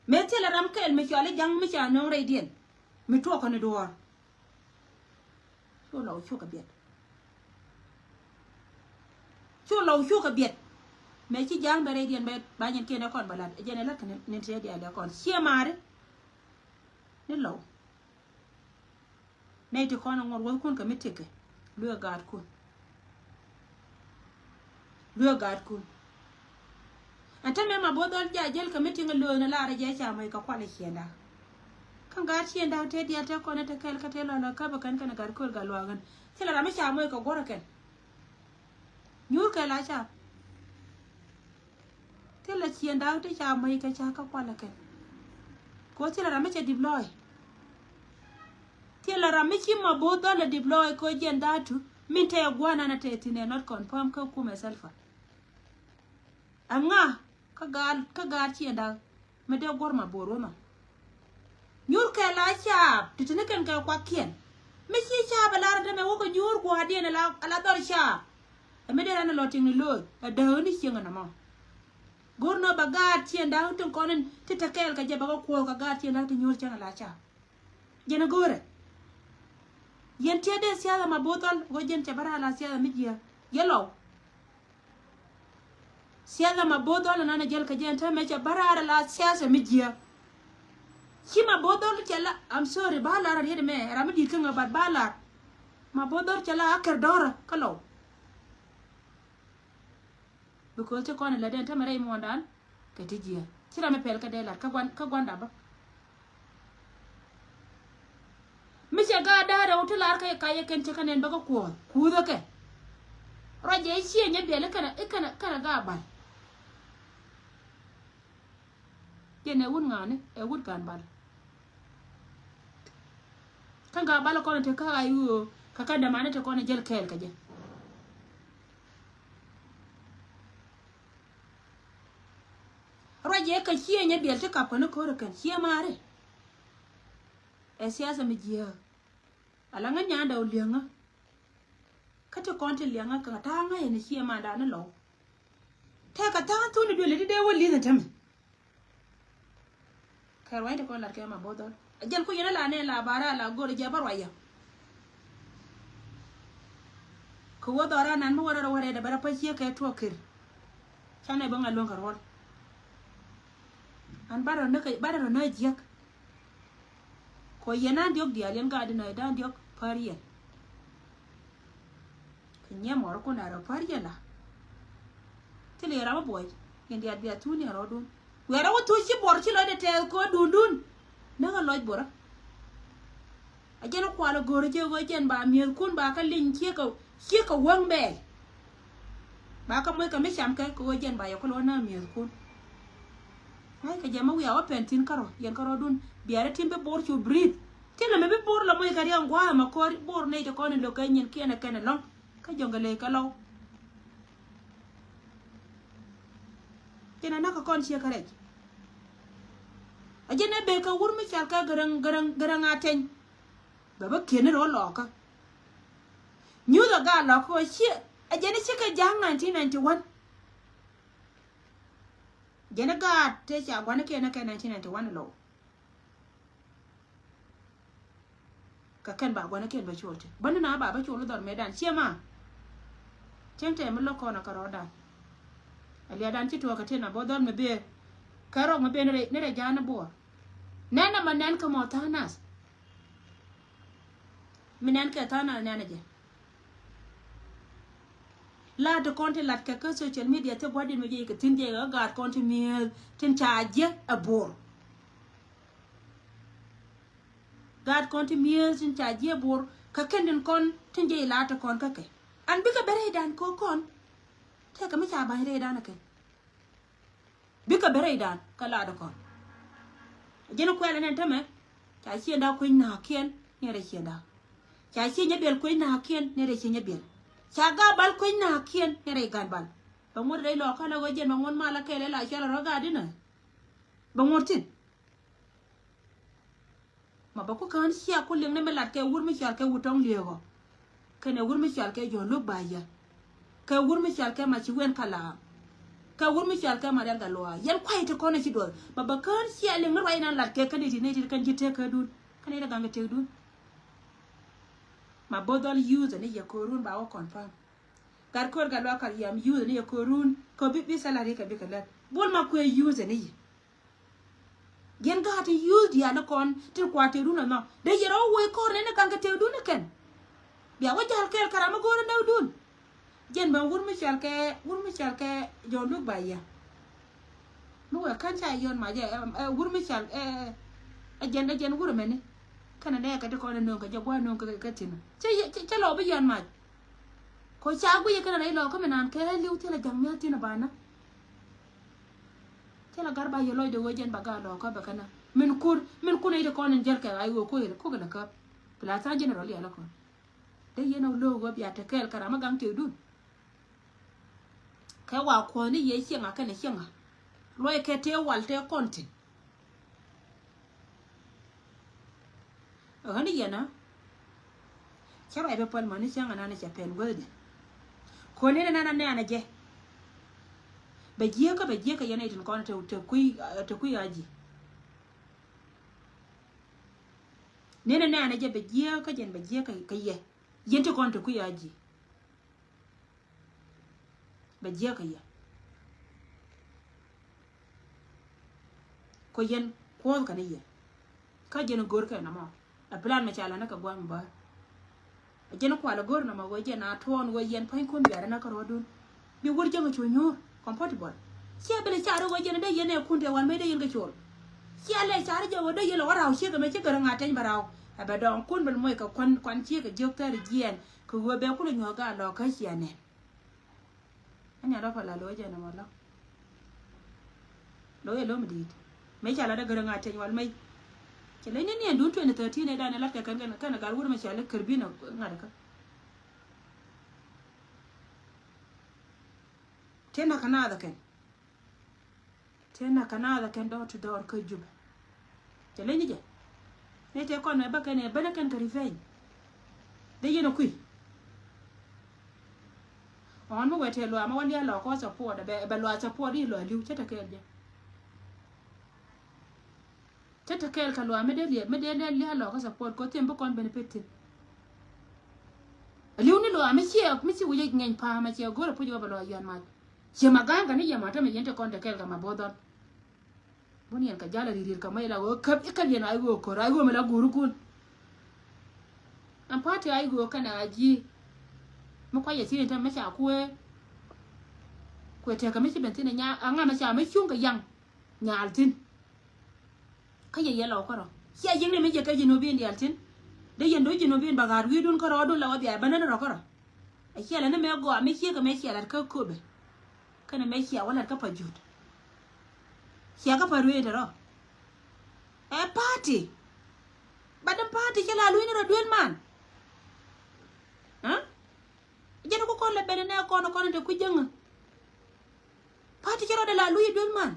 Mëë thilɛ ram kɛl mi cɔal i̱ ja̱ŋ mi ca nöŋ rɛydiɛn mi tuɔɔkä ni duɔ̱ɔ̱r. Cu lɔw cukɛ biɛt. Cu lɔw cukɛ biɛt. Mëë ci ja̱a̱ŋ bɛ rɛydiɛn bɛ ba nyin kiɛn ɛ kɔn bɛ lat. Ɛ jɛn ɛ lat kɛ ni ti ɛ diaal ɛ kɔn ciɛ maari. Ni lɔw. Nɛy ti kɔn ɛ ŋuɔr wäthkun kɛ mi tekɛ. Luee gaatkun. Luee gaatkun. Ɛn te mɛ ma bo̱o̱th dhɔl ja jäl kɛ mi tiŋ ɛ lööny ɛ lar ɛ jɛ ca mɔc kɛ kual ɛ ciɛnda. Kä gaat ciɛnda te diaal te kɔn ɛ te kɛl kä te lɔl ɛ käp ɛ kɛn kɛn ɛ gat kööl gat luaak ɣän. Thilɛ ram mi ca mɔc kɛ guɔ̱r ɛ kɛn. Nyuur kɛ la ca. Thilɛ ciɛnda te ca mɔc kɛ ca kä kual ɛ kɛn. Kɛ ɣöö thilɛ ram mi cɛ dip lɔɔc. Thilɛ ram mi ci ma bo̱o̱th dhɔl ɛ dip lɔɔc kɛ ɣöö jɛn da̱a̱tu min te gua̱n an a te thi̱n ɛ not confirm kä kumɛ Salva. Ɛŋa kä gaat, kä gaat ciënda mi dee guɔ̱r ma bo̱o̱r wä ma. Nyuur kɛ la caap ti te ni kɛn kɛ kuakiɛn. Mi ci caap ɛ lar ɛ te mɛ wä kɛ nyuur gua̱a̱rdiɛn ɛ la, ɛ la dhɔr caap. Ɛ mi dee ran ɛ lɔ tiŋ ni lo̱o̱c ɛ dääk ni cieŋ ɛ nɔmɔ. Go̱r nɔ bɛ gaat ciënda tin kɔn in ti te kɛɛl kɛ jɛ bɛ kɛ kuɔth kɛ gaat ciënda ti nyuur cäŋ ɛ la caap. Jɛn a go̱o̱rɛ. Yɛn tiɛt dee siasa ma bo̱o̱th dhɔl ɣöö jɛn cɛ bä raar la siasa mi jiääk. Yɛ lɔw. Siasa ma bo̱o̱th dhɔl ɛnan a jäl kɛ jɛn täämɛ cɛ bä raar la siasa mi jiääk. Ci ma bo̱o̱th dhɔl cɛ la, I'm sorry, ba lar a riet ɛmɛ, ram mi di̱i̱t kä ŋä bat ba lar. Ma bo̱o̱th dhɔl cɛ la a kɛr dɔ̱rä kä lɔw. Because ti kɔn ɛ lät ɛn tämɛ rɛy muɔ̱ɔ̱ndan kɛ ti jiääk. Ci ram mi pɛl kɛ dee lat kä guan, kä guanda bä. Mi cɛ gaat da̱a̱ rɛw ti lar kä yɛ kacä kɛn cä kä nɛn bä kä kuɔ̱ɔ̱th kuuthä kɛ. Ruacɛ ciɛ nyɛ biɛl i̱ kɛnɛ, i̱ kɛnɛ, kɛnɛ gaat bal. Jɛn ɛ wut ŋa̱a̱ni ɛ wut gaan bal. Kä gaat bal kɔn te kä a i̱ ɣöö kä kä dämani te kɔn ɛ jäl kɛɛl kɛ jɛ. Ruac yɛ kɛ ciëë nyɛ biɛl ti kap kɛn ko̱r kɛn ciëë maari. Ɛ siasa mi jiääk. Ala ŋä nyanda ɔ liɛŋä. Kä ti kɔn ti liɛŋä kɛ ta̱a̱ ŋä yɛn ciëë manda ni lɔw. Tɛkɛ tha̱a̱ŋ thun i̱ duël i̱ ti dee wä li̱th ɛ tämɛ. Kɛ ruac ti kɔn lat kɛ ma bo̱o̱th dhɔl. A jɛn ku yɛn a la nɛ la bara la go̱r jɛ bä ruac yɛ. Kɛ wä dhɔra nan mi wä rɛl wä rɛl dɛ bɛ rɛ pa ciek kɛ tuɔk kir. Canɛ bä ŋa luäŋ kɛ ruɔl. An ba rɛ nä kɛ, ba rɛ nä jiäk. Kɔ yɛn an diɔk diaal yɛn gaat inɔ dan diɔk pär yɛn. Kɛ nyiɛ mɔr kun a rɔ pär yɛn la. Thil yɛ ram a buɔc yɛn diaal bia thun yɛn rɔɔdun. Wiarɛ wä thuc ci buɔr ci lɔcdɛ tɛɛth kɛ wä dundun. Näk a lɔc buɔrä. A jɛn a kual a go̱o̱r a jɛ ɣöö jɛn ba mi̱eethkun ba kä liny ciek a, ciek a wäŋ bɛɛl. Ba kä moc kɛ mi cam kɛ kɛ ɣöö jɛn ba yɛ kulɛ wä näk mi̱eethkun. Ŋa̱ckɛ jɛ mi wiaa wä pɛn thi̱n kärɔ̱ yɛn kärɔ̱dun. Biarɛ tim bi bo̱r cu breathe. Tin lɛ mi bi bo̱r lɛ moc kɛ riɛŋ gua̱a̱th ɛmɛ ko̱r bo̱r nɛy ti kɔn in lo̱k kɛ nyin kiɛn ɛ kɛn ɛlɔ̱ŋ. Kä jɔ̱ŋ kɛ ley kä lɔw. Jɛn a näk kɛ kɔn ciek kärɛc. A jɛn ɛ bek kɛ wur mi cal kɛ gäräŋ, gäräŋ, gäräŋ a teny. Bɛ bä kiɛn ni rɔ lɔkä. Nyuth a gaa lɔkä ɔ ciɛ a jɛn ɛ cikɛ ja̱a̱ŋ nineteen ninety one. Jɛn i̱ gaat tëë ca gua̱nikiɛn ɛ kɛ nineteen ninety-one lo̱w. Kɛ kɛn ba gua̱nikiɛn bä col ti bä ni na ba bä col i̱ dhɔr mëëdan ciɛ ma. Cieŋ tɛm mi lo̱k kɔn ɛ kɛ rɔɔdan. Ɛ liadan ci tuɔɔk kɛ tin a bä dhɔr mi bëë. Kɛ rɔk mi bëë ni rɛy ja̱a̱n i̱ buɔɔr. Nɛn nɛmɛ nɛn kä mɔ tha̱a̱ŋ nath. Mi nɛn kɛ tha̱a̱ŋ nath nɛn ɛ jɛ. La̱t ti kɔn ti lat kɛ kä social media ti gua̱din mi jɛ kɛ thi̱n jɛ kɛ gaat kɔn ti mi̱eeth tin ca jiɛ ɛ buɔɔr. Gaat kɔn ti mi̱eeth tin ca jiɛ buɔɔr kɛ kɛn tin kɔn tin jɛ la̱t ti kɔn kä kɛ. An bikɛ bɛ rɛydan kɛ kɔn. Tëëkɛ mi ca ba̱ny rɛydan ɛ kɛn. Bikɛ bɛ rɛydan kä la̱t ti kɔn. Ji̱n kuɛl ɛn ɛn tämɛ. Ca ciënda kuec na̱a̱kiɛn ni rɛy ciënda. Ca cië nyɛ biɛl kuec na̱a̱kiɛn ni rɛy cië nyɛ biɛl. Ca ga̱a̱ bal kuec na̱a̱kiɛn ni rɛy ga̱a̱n bal. Bɛ ŋuɔ̱t rɛy lɔɔkä lɛ ɣöö jiɛn bɛ ŋuɔ̱t mal akɛl ɛ la cɔl rɔ gaat inä. Bɛ ŋuɔ̱t thi̱n. Ma bɛ ku kään ciɛ ku liŋ ni mi lat kɛ wur mi cɔal kɛ wut tɔŋ liëëk ɔ. Kɛnɛ wur mi cɔal kɛ Jɔ̱ɔ̱n Luk Ba̱yä. Kɛ wur mi cɔal kɛ Maci Wen Kalaam. Kɛ wur mi cɔal kɛ Marial Galuaa. Yɛn kuay ti kɔn ci duɔth. Ma bɛ kään ciɛ liŋ ni ruac nan lat kɛ kɛn iti ni iti kɛn ji̱ tëëkädun. Kɛn iti gaŋ kɛ tëëkdun. Ma both all use ni yɛ ko̱run ba wä confirm. Gat ko̱r Galuaa kar yam use ni yɛ ko̱run. Kɛ bi, bi salary kɛ bikɛ lɛp. Bol ma kuɛ use ni yɛ. Jiɛn gaat ti yuuth diaal ni kɔn tin kua tëëkdun ɛnɔ. Dee yɛr ɔ woc kɔr nɛn ni ka̱n kɛ tëëkdun ni kɛn. Bia wä ja̱l kɛɛl kɛ ram mi go̱o̱r näkdun. Jiɛn bä wur mi cɔal kɛ, wur mi cɔal kɛ Jɔ̱ɔ̱n Luk Ba̱yä. Mi wee kän ca yɔn mac ɛ, ɛ, wur mi cɔal ɛ, ɛ, ɛ jɛn, ɛ jɛn wur ɛmɛni. Kɛnɛ nɛɛkɛ ti kɔn ɛ nööŋ kɛ jɛ gua̱a̱ nööŋ kɛ, kɛ, kɛ thi̱n. Cä, cä, cä lɔ bi yɔn mac. Kɔ ca guiyɛ kɛn a rɛy lɔɔkä mi naan kɛ li̱w thilɛ ja̱ŋ mia̱th tin a banä. Thilɛ gar ba yɛ lɔcdɛ ɣöö jɛn ba gaat lɔɔkä bɛ kɛn a min kur, min kun a yit kɔn in jäl kɛ a i̱ ɣöö ko̱ yɛl ko̱k in a käp. Pla tha̱a̱ŋ jɛn a rɔ liɛl a kɔn. Dee yɛn a lo̱o̱k ɣöö bia te kɛɛl kɛ ram a gaŋ tëëkdun. Kɛ wa kuɔ̱thni yɛ cieŋ a kɛn a cieŋ a luɔc kɛ tëë wal tëë kɔn thi̱n. Ɣän i̱ yɛn a cä ruac bɛ päl mäni cäŋ anan cɛ pɛn guäthdi. Kuɔni ni nan anɛn a jɛ. Bɛ jiäkä, bɛ jiäkä yɛn a itin kɔn te, te kui̱, te kui̱ a ji̱. Ni ni nɛn a jɛ bɛ jiäkä jɛn bɛ jiäkä kɛ yɛ. Yɛn ti kɔn te kui̱ a ji̱. Bɛ jiäkä yɛ. Kɔ yɛn kuɔth kɛ ni yɛ. Kä jɛn go̱r kɛ nɔmɔ. Ɛ plan mɛ ca lɛ ni kɛ gua̱a̱m bä. Ɛ jɛn kualɛ go̱r nɔmɔ wee jɛn a tuɔɔn wee yɛn pa̱ny kun biarɛ na kä rɔɔdun. Bi wur jäŋ cu nyuur comfortable. Ciɛ bi lɛ ca rɔ wee jɛn dee yɛn ɛ kun tɛ wal mëë dee yɛn kɛ col. Ciɛ lɛ ca rɔ jɛ wee dee yɛn lɛ wä raw ciek ɛmɛ ci gär ŋa̱ tɛny bɛ raw. Ɛ bɛ dɔɔŋ kun bɛl moc kɛ kuan, kuan ciek kɛ jiök thɛr jiɛɛn. Kɛ wee bɛ kun lɛ nyuɔ̱k gaa lɔ kä ciɛ nɛ. Anya dɔ pa la lo̱c jɛ nɔmɔ lɔ. Lo̱c jɛ lo̱m di̱i̱t. Mëë ca la dee gärä ŋa̱t tiɛny wal mec. Cɛ leny ni niɛn duun twenty thirteen ɛ dan ɛ lat kɛ kɛn kɛn kɛn ɛ gat wur mɛ ca lɛ kär bi̱n ɛ ŋa̱t ɛ kä. Tiɛn na kɛ naath ɛ kɛn. Tëë na kɛ naath ɛ kɛn door to door kä Jubɛ. Cɛ leny ni jɛ. Ni tëë kɔn mɛ bä kɛn ɛ ben ɛ kɛn kɛ revenge. Dee yɛn ɛ kui̱. Ɣɔn mi wɛ tëë luaam ɛ wä lia̱a̱ lɔɔkä support ɛ bɛ, bɛ luaam support i̱ luaam li̱w cä te kɛɛl jɛ. Cä te kɛɛl kɛ luaam mi dee lia̱a̱, mi dee lia̱a̱ lɔɔkä support kɛ thiɛm bi kɔn benefit thi̱n. Ɛ li̱w ni luaam mi ciɛ, mi ci wi̱c ɛ ŋɛny pa̱a̱m ɛ ciɛ go̱r ɛ puc ɛ wä bɛ luaam yɔn mac. Ciɛ ma ga̱a̱ŋ kɛ ni yɛ ma tämɛ yɛn te kɔn te kɛɛl kɛ ma bo̱o̱th dhɔl. Bun yɛn kɛ jal a ri̱i̱r ri̱i̱r kɛ mɛ la ɣöö käp i̱ käp yɛn a i̱ ɣöö ko̱r a i̱ ɣöö mi la guuri kun. Ɛn pa̱a̱t ti a i̱ ɣöö kɛnɛ a ji̱. Mi kuac yɛ thi̱n i̱ te mi ca kuëë. Kuëë tɛkɛ mi ci ben thi̱n i̱ nya a ŋa mi ca mi cuŋ kɛ yaŋ. Nyaal thi̱n. Kä yɛ yɛ lɔw kärɔ. Cia yiëkni mi jiɛk kɛ Jinubin diaal thi̱n. Dee yɛn do̱ Jinubin bɛ ɣa̱a̱t wi̱i̱dun kärɔɔdun la wä bia bä nän rɔ kärɔ. Ɛ cia lɛ ni mɛ gɔaa mi ciek kɛ mɛ cia lat kä Köpɛ. Kɛnɛ mɛ cia wä lat kä Pajut. Cia kä Pajut in te rɔ. Ɛ pa̱a̱ti. Bat in pa̱a̱ti cɛ la luny ni rɔ duel man. Ɛ? Jɛn ku kɔn lɛ ben nɛ kɔn kɔn te ku jäŋä. Pa̱a̱t ti cɛ rɔɔdɛ la luc i̱ duel man.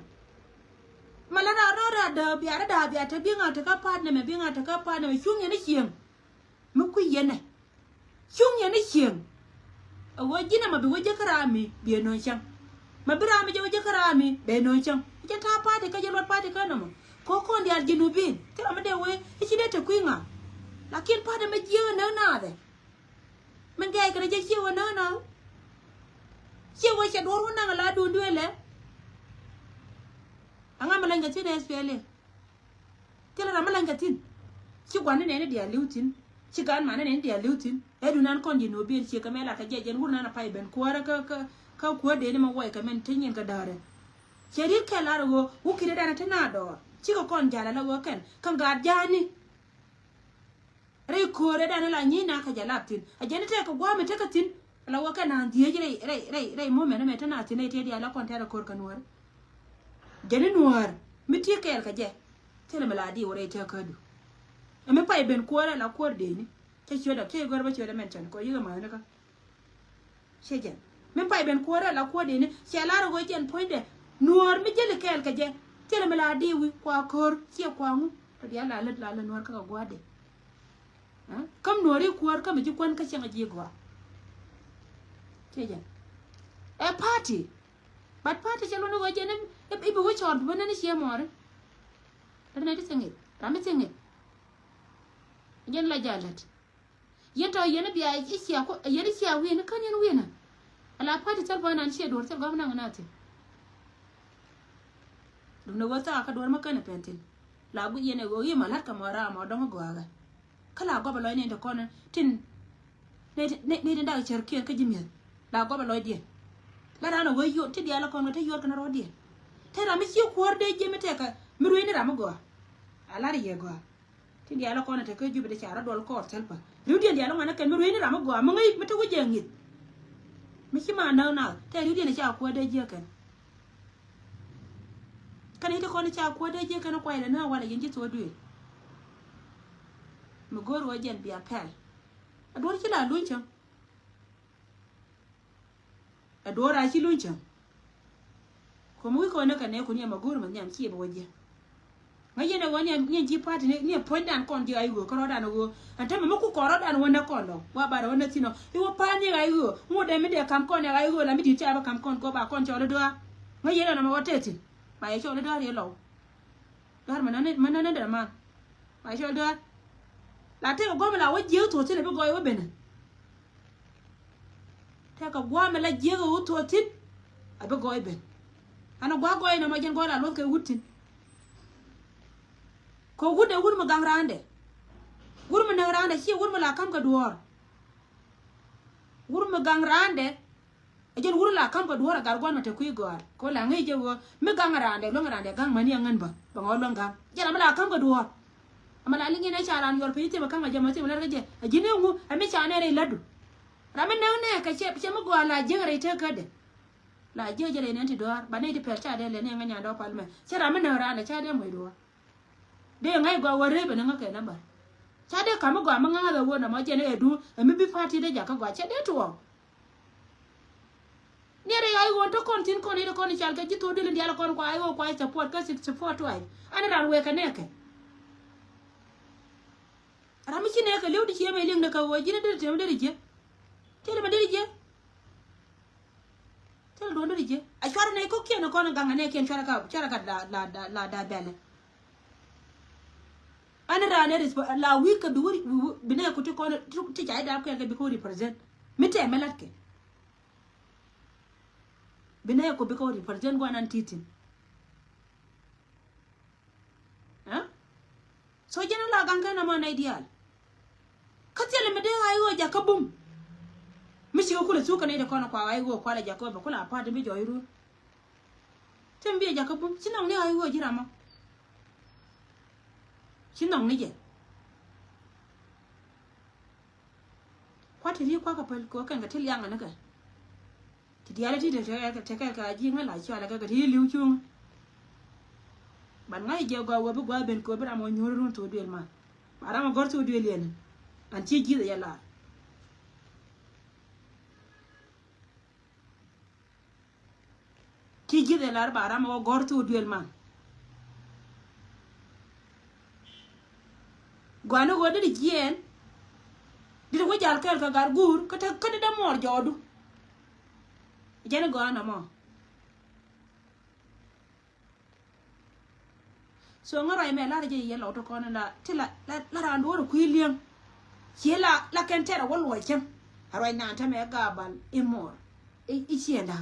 Ma la raar rɔɔdɛ a dääp bia rɔɔdɛ a bia te biŋ a te kä pa̱a̱t nɛmɛ biŋ a te kä pa̱a̱t nɛmɛ cuŋ yɛn i̱ cieŋ. Mi kui̱ yɛn ɛ cuŋ yɛn i̱ cieŋ. Ɛ ɣöö ji̱n ɛmɔ bi wä jek kä raam mi bi ɛ nööŋ cäŋ. Ma bi ram mi jɛ wä jɛ kä ram mi bɛ nööŋ cäŋ. Jɛ ta̱a̱ party kä jɛ luɔt party kä nɔmɔ. Kɔ kɔn diaal Junubin. Thil ram mi dee wee i̱ ci dee te kui̱ ŋa. Lakin party mi jiäk näk naath ɛ. Min gɛɛc kɛn jɛ ciɛ wä näk naath. Ciɛ wä cɛ duɔ̱ɔ̱r wä naŋ la duun duëël ɛ. Aŋa mi lany kɛ thi̱n ɛ S P L A. Thilɛ ram mi lany kɛ thi̱n. Ci gua̱n ni nɛni diaal li̱w thi̱n. Ci gaan man ni nɛni diaal li̱w thi̱n. Ɛ dunan kɔn ji̱ no̱o̱ biɛl ciek kɛ mɛ la kɛ jɛ jɛn wur nan a pay ben kuäärä kä kä kä kuäär dee ni ma wuɔy kɛ mɛn te nyin kɛ däärɛ. Cɛ riet kɛ lar ɣöö wukitdä dan a te na dɔɔr cikɛ kɔn ja̱l ala ɣöö kɛn kä gaat ja̱a̱ni. Rɛy kööre dan la nyi na kä jɛ lap thi̱n a jɛn tekɛ gua̱a̱mɛ tekɛ thi̱n. Ala wä kɛ naan dhieec rɛy rɛy rɛy rɛy mumɛn mɛ te na thi̱n rɛy tëë diaal la kɔn tɛr a köör kä nuäär. Jɛn i̱ nuäär mi ti kɛɛl kä jɛ. Thilɛ mi la di wä rɛy tëë kädu. Ɛ mi pay ben kuäärɛ la kuäär deni. Cɛ ciöt dap cɛ i̱ gör bä ciöt dap mɛn cɛn kɔ yikɛ mäthni kä. Cɛ jɛn mi pay ben kuäärä la kuäär deni cɛ lar ɣöö jɛn puɔ̱nydɛ. Nuɔɔr mi jäli kɛɛl kɛ jɛ thilɛ mi la di̱i̱wi kua ko̱r ciɛ kua ŋu. Tɔ diaal la lät la lät nuɔɔr kä kɛ gua̱a̱r dee. Ɛ? Käm nuɔɔr i̱ kuäär käm i̱ ji̱ kuän kä cieŋ a ji̱ gɔaa. Cɛ jɛn ɛ party. But party cɛ luɔ̱n i̱ ɣöö jɛn i̱ bi wä cɔɔr bi wä nɛn i̱ ciɛ mɔɔri. Lat nɛy ti thiŋ i̱ ram i̱ thiŋ i̱ jɛn la jaa lät. Yɛn tɔ yɛn bia i̱ cia ku yɛn i̱ cia wi̱i̱n i̱ kän yɛn wi̱i̱n. Ala party thil bä nan cie duɔ̱r thil gɔm naŋ na thil. Dum ni wä thaak kä duɔ̱r mä kän i̱ pɛn thil. La guic yɛn i̱ ɣöö i̱ ma la̱t kɛ mɔ raam ɔ dɔ̱ŋ i̱ gɔaakä. Kä la gɔp i̱ lɔc ni ti kɔn tin ni ti ni ti dak cär kiɛn kä ji̱ mi̱eth. La gɔp i̱ lɔcdiɛn. La raan ɛ wee yuɔt ti diaal i̱ kɔn kɛ ti yuɔt kɛn rɔɔdiɛn. Te ram mi cie kuäär dee jiɛ mi tɛkɛ mi ruëëc ni ram mi gɔaa. A lar i̱ yɛ gɔaa. Tin diaal kɔn a te kä Jubɛ dee ca rɔ duɔl kɔɔr thil pa. Riwdiɛn diaal ŋuan a kɛn mi ruëëc ni ram mi gɔaa mi ŋäc mi te wi̱c jɛ ŋi̱th. Mi ci ma näk nath te riwdiɛn ca kuäär dee jiäk kɛn. Kɛn i̱ ti kɔn ca kuäär dee jiäk kɛn kuay lɛ näk walɛ yɛn ci thok duëël. Mi go̱o̱r wä jɛn bia pɛl. A duɔ̱r ci la luny cäŋ. Ɛ duɔ̱ɔ̱r a ci luny cäŋ. Kuɔm wi̱i̱ kɔn ni kɛ nɛɛkun yɛ ma go̱o̱r ma nhiam ciɛ bi wä jiɛ. Ŋäc yɛn ɛ ɣöö ni ɛ ji̱ party ni ɛ puɔ̱nydan kɔn ji̱ ɣa̱c ɣöö kärɔ̱dan ɣöö. Ɛn tämɛ mi ku kɔrɔ̱dan wä näk kɔn lɔ wa ba rɔ wä näk thi̱n ɔ i̱ wä pa̱a̱n ni ɣa̱c ɣöö ŋot ɛ mi dee ka̱m kɔn ɛ ɣa̱c ɣöö la mi di̱t ca bä ka̱m kɔn kɔ ba kɔn cɔl i̱ dɔ̱a̱r. Ŋäc yɛn ɛ nɔmɔ wä tɛth thi̱n ba yɛ cɔl i̱ dɔ̱a̱r yɛ lɔw. Dɔ̱a̱r mɛ nani mɛ nani dee man. Ba cɔl dɔ̱a̱r. La tëëkɛ gua̱a̱m la wä jiäk thuɔ̱k thi̱n ɛ bi gɔɔy wä benɛ. Tëëkɛ gua̱a̱m la jiäk ɛ wä thuɔ̱k thi̱n. A bi gɔɔy ben. An ɛ gua̱a̱k gɔɔy nɔmɔ jɛn gɔɔy la luɔth kɛ wut thi̱n. Kɛ wut ɛ wut mi gaŋ raandɛ. Wut mi näk raandɛ ciɛ wut mi la ka̱m kɛ duɔ̱ɔ̱r. Wut mi gaŋ raandɛ. Ɛ jɛn wur la ka̱m kɛ duɔ̱ɔ̱r a gat gua̱n mɛ te kui̱ gɔ̱a̱r kɛ wä la ŋäc jɛ ɣöö mi ga̱ŋ a raandɛ luäŋ a raandɛ ga̱ŋ mäni a ŋän bä bä ŋɔ̱ luäŋ ga̱ŋ. Jɛn ram mi la ka̱m kɛ duɔ̱ɔ̱r. Ama la liŋ yɛn ɛ ca raan yuɔr piny thim ɛ ka̱m kɛ jɛ mɛ thim lɛr kɛ jɛ ɛ ji̱n i̱ ŋu ɛ mi ca nɛn rɛy lätdu. Ram mi näk nɛɛkɛ cɛ cɛ mi gɔaa la jiäk rɛy tekädɛ. La jiäk jɛ rɛy nɛn ti duɔ̱ɔ̱r ba nɛy ti pɛl ca dee lɛ ni ɛ ŋäc nyandɛ wä pal mɛ cɛ ram mi näk raandɛ ca dee muɔc duɔ̱ɔ̱r. Dee ŋa̱c gɔaa wä rep ɛn ŋäkɛ namba. Ca dee ka̱m mi gɔaa mi ŋa̱a̱th ɛ wä nɔmɔ jɛn ɛ du ɛ mi bi party dee jakä gɔaa cɛ dee tuɔɔk. Ni rɛy ɣa̱c ɣöö te kɔn thi̱n kɔn i̱ te kɔn i̱ cal kɛ ji̱ thok duël in diaal kɔn kua i̱ ɣöö kua i̱ support kä sixty four tribe. Ani ran wëë kɛ nɛɛkɛ. Ram mi ci nɛɛkɛ li̱w di ciëmɛ li̱ŋ ni kɛ ɣöö ji̱n i̱ deri tiɛm deri jiɛ. Thilɛ mɛ deri jiɛ. Thilɛ duɔ̱n deri jiɛ. A cuarɛ nɛy kɔ̱kiɛn kɔn gaŋ a nɛɛkiɛn cuarɛ ka cuarɛ ka la la la la bɛlɛ. Ani ran ɛ resp la wi̱i̱ kɛ bi wä bi nɛɛku ti kɔn ti ca i̱ dap kɛn kɛ bi kɛ wä represent. Mi tɛmɛ latkɛ. Bi nɛy ku bi kɛ wä represent guanan ti̱ti̱n. Ɛ? So jɛn la gaŋ kɛn amɔ nɛy diaal. Kä thilɛ mi dee ɣa̱c ɣöö jakä bum. Mi cikɛ kulɛ thuk kɛ nɛy ti kɔn kua ɣa̱c ɣöö kualɛ jakä bɛ kulɛ a pa̱a̱t ti bi jɔɔc ruun. Thim bi a jakä bum ci nhɔk ni ɣa̱c ɣöö ji̱ ramɔ. Ci nhɔk ni jɛ. Kuat ti ri kuak kɛ päl kɛ kɛn kɛ ti liaŋ kɛ ni kɛ. Ti diaal ti te te kɛ kɛ a ji̱ ŋä la cualɛ kɛ kɛ ti li̱w cuŋ. Ban ŋa̱c jɛ gɔaa wä bi gua̱a̱ ben kɛ wä bi ram wä nyuur run thok duël man. Ba ram wä gɔr thok duël yɛn. An ci ji̱th yɛ lar. Ci ji̱th ɛ lar ba ram ɛ wä gɔ̱r thok duël man. Gɔaa ni ɣöö dee di jiɛɛn. Dee di wä jal kɛɛl kɛ gat guur kä te kä dee dee muɔɔr jɔɔdu. Jɛn i̱ gɔaa nɔmɔ. So ŋä ruac mɛ lar jɛ yɛ lɔw ti kɔn la ti la la la raan duɔr kui̱ liɛŋ. Ci la la kɛn tɛr a wä luɔc cäŋ. A ruac naan tämɛ Gaabal i̱ mor i̱ ciënda.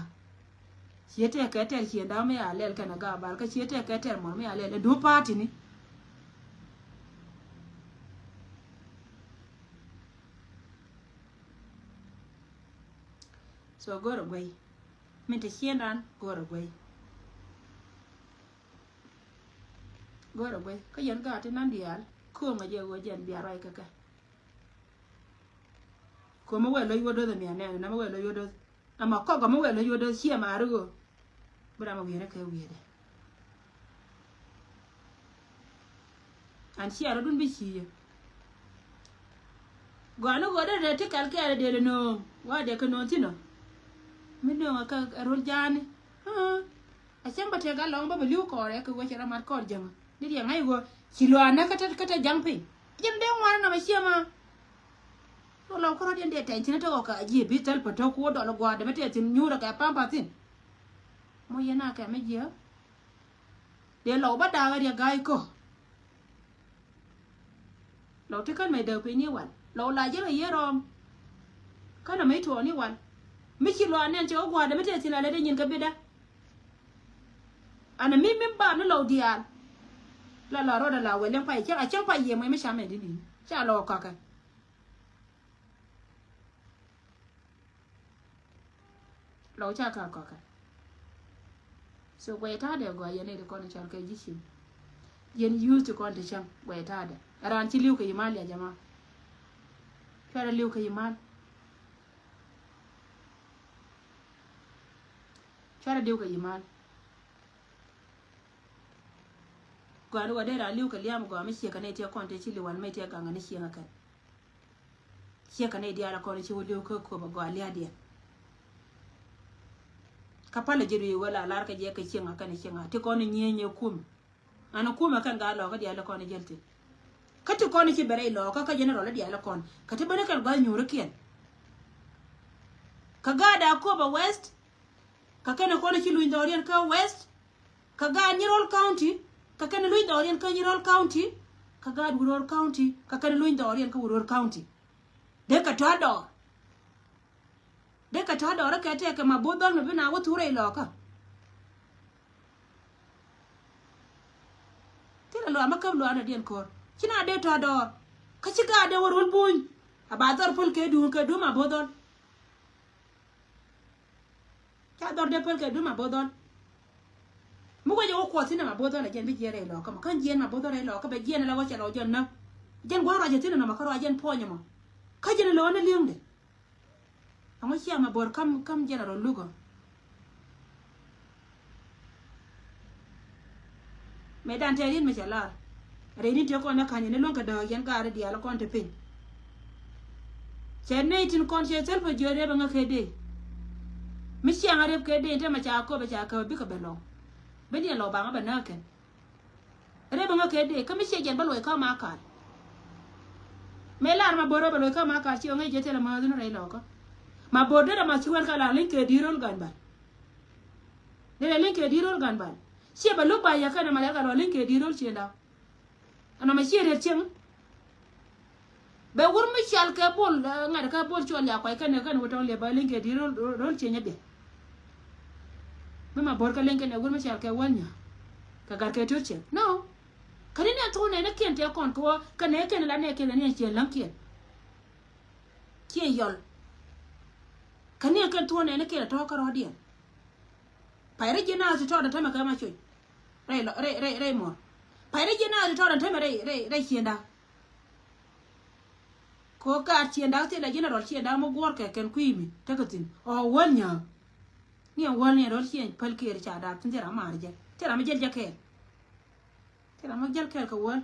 Cië tɛk kɛ tɛr ciënda mi a lɛl kɛn a Gaabal kä cië tɛk kɛ tɛr mor mi a lɛl ɛ duɔ̱p pa̱a̱tini. So go̱rɛ guey min te ciëndan go̱rɛ guey. Go̱rɛ guey kä yɛn gaat ti nan diaal ko̱o̱ŋ a jɛ ɣöö jɛn bia ruac kɛ kɛ. Ko̱o̱m mi wɛl lo̱c wä do̱th ɛ mian nɛn ɛn mi wɛl lo̱c wä do̱th. Ama kɔk mi wɛl lo̱c wä do̱th ciɛ maari ɣöö bi ram a wi̱i̱rɛ kɛ wi̱i̱dɛ. An ciɛ rɔ̱dun bi ci yɛ. Gɔaa ni ɣöö dee ti kɛl kɛɛl dee nööŋ wa dee kɛ nööŋ thi̱n ɔ. Mi nööŋ ɛ kɛ rol ja̱a̱ni. A cäŋ bä tëë gal lɔŋ bä bɛ li̱w kɔɔrɛ kɛ wecɛ rɔ mat kɔɔr jäŋä ni riɛŋ ŋa̱c ɣöö ci luaanä kä te kä te ja̱ŋ piny. Jɛn dee ŋuan ɛnɔmɛ ciɛ ma. Kä lɔw kärɔ̱diɛn dee tɛny thi̱n tek ɔ kɛ a ji̱ bi thäl pä tok ku wä dɔl ɛ gua̱a̱r dee mi tëë thi̱n nyuurɛ kɛ pampa thi̱n. Mɔ yɛn a kɛ mi jiɛ. Dee lɔw bä da̱a̱k ɛ riɛ ga̱a̱c kä. Lɔw ti kän mɛ däk piny ni wal lɔw la jiɛl kɛ yiee rɔɔm. Kän mɛ tuɔɔk ni wal mi ci luaak nɛn cɛ wä gua̱a̱r dee mi tëë thi̱n la lɛ dee nyin kä bitdä. An mi min bam ni lɔw diaal. La la rɔɔdɛ la wɛl liɛŋ pay cäŋ a cäŋ pay yiëë mɔc mi ca mɛ di ni ca lɔw kakä. Lɔw ca ka kɔkɛ. So guɛy ta̱a̱dɛ gɔaa yɛn nɛy ti kɔn i̱ cɔl kɛ ji̱ cim. Yɛn yuuth ti kɔn ti cäŋ guɛy ta̱a̱dɛ. Ɛ raan ci li̱w kɛ yimal ya jama. Cuarɛ li̱w kɛ yimal. Cuarɛ li̱w kɛ yimal. Gɔaa ni wä dee raan li̱w kɛ liam gɔaa mi ciek kɛ nɛy tiɛ kɔn ti ci li̱w wal mi tiɛ gaŋ ni cieŋ ɛ kɛn. Ciek kɛ nɛy diaal a kɔn ci wä li̱w kä köp a gɔaa lia̱a̱diɛn. Kä palä ji̱ ri̱i̱w wä la lar kɛ jɛ kɛ cieŋ a kɛn cieŋ a ti kɔn nyiee nyiee kum. An kum a kɛn gaa lɔɔkä diaal kɔn jäl ti. Kä ti kɔn ci bɛ rɛy lɔɔkä kä general diaal kɔn kä ti bä ni kɛn gɔaa nyuurikiɛn. Kä gaa daa köp a west. Kä kɛn kɔn ci luny dhɔriɛn kä west. Kä gaat Nyirol County kä kɛn luny dhɔriɛn kä Nyirol County. Kä gaat Wuror County kä kɛn luny dhɔriɛn kä Wuror County. Dee kɛ tɔ̱ dɔɔr. Dee kɛ tɔ̱ dɔɔr kɛ tɛk kɛ ma bo̱o̱th dhɔl mi bi na wä thurɛ ilɔkä. Thilɛ luaak mi käp luaak ni diɛn ko̱r ci na dee tɔ̱ dɔɔr. Kä ci gaat dee wä rol buny. A ba dhɔr päl kɛ duun kɛ duun ma bo̱o̱th dhɔl. Ca dhɔr dee päl kɛ duun ma bo̱o̱th dhɔl. Mi wecɛ wä kuɔth thi̱n ma bo̱o̱th dhɔl a jɛn bi jiɛn rɛy lɔkä mɔ kä jiɛn ma bo̱o̱th dhɔl rɛy lɔkä bɛ jiɛn la wä cɛ lɔ jɛn näk. Jɛn gua̱n ruacɛ thi̱n nɔmɔ kä ruac jɛn puɔnyɛ mɔ. Kä jɛn lɔ ni li̱eŋdɛ. Ɛŋɔ cia ma bo̱o̱r kam kam general lukɔ. Mëë dan tɛɛr yɛn mi cɛ lar. Rɛy ni tëë kɔn ni ka̱ny ni luäŋ kɛ dääk yɛn gaari diaal kɔn te piny. Cɛ nɛy tin kɔn cɛ thil pä jiöt rep ɛŋä kɛ dee. Mi ciaŋ a rep kɛ dee te ma ca köp ɛ ca käp bikɛ bɛ lɔw. Bi diɛn lɔw baŋä bɛ nääk kɛn. Rep ɛŋä kɛ dee kä mi ciɛ jɛn bä luɔc kä ma kaal. Mëë lar ma bo̱r rep bä luɔc kä ma kaal ci ɣä ŋäc jɛ thil ɛ määth ni rɛy lɔkä. Ma bo̱r derɛ ma ci wän ka la liŋ kɛ di̱i̱t ro̱l ga̱ny bal. Derɛ liŋ kɛ di̱i̱t ro̱l ga̱ny bal. Ciɛ bɛ luk ba yɛ kɛn ɛ ma lɛl ka lɔ liŋ kɛ di̱i̱t ro̱l ciënda. Ɛnɔ mɛ ciɛ riet cieŋ. Bɛ wur mi cal kɛ bol ŋa̱t kɛ bol cuɔl ya kuay kɛn kɛn wä tɔŋ liɛ bä liŋ kɛ di̱i̱t ro̱l ro̱l ciënyä biɛ. Mi ma bo̱r kɛ liŋ kɛn ɛ wur mi cal kɛ wäl nyä. Kɛ gat kɛ tiöt cieŋ. No. Kä ni nɛ thok nɛn ni kiɛn tɛ kɔn kɛ wä kɛ nɛ kɛn la nɛ kɛn ni ɛn ciɛn läŋ kiɛn. Ciɛ yɔl. Kä ni ɛn kɛn thuɔ̱ɔ̱n ɛn kɛn tɔ̱ kärɔ̱diɛn. Pay rɛy ji̱ naath ti tɔɔdɛ tämɛ kɛ ma cuc. Rɛy lɔ rɛy rɛy rɛy muɔ̱r. Pay rɛy ji̱ naath ti tɔɔdɛ tämɛ rɛy rɛy rɛy ciënda. Kɛ ɣöö kaat ciënda thilɛ ji̱n a rɔl ciënda mi guɔ̱ɔ̱rkɛ kɛn kui̱ mi tekɛ thi̱n ɔ wäl nyääk. Ni ɛn wäl ni ɛn rɔl ciëŋ päl kɛɛl ca daap thi̱n thil ram maar jɛ thil ram mi jɛl jɛ kɛɛl. Thil ram mi jɛl kɛɛl kɛ wäl.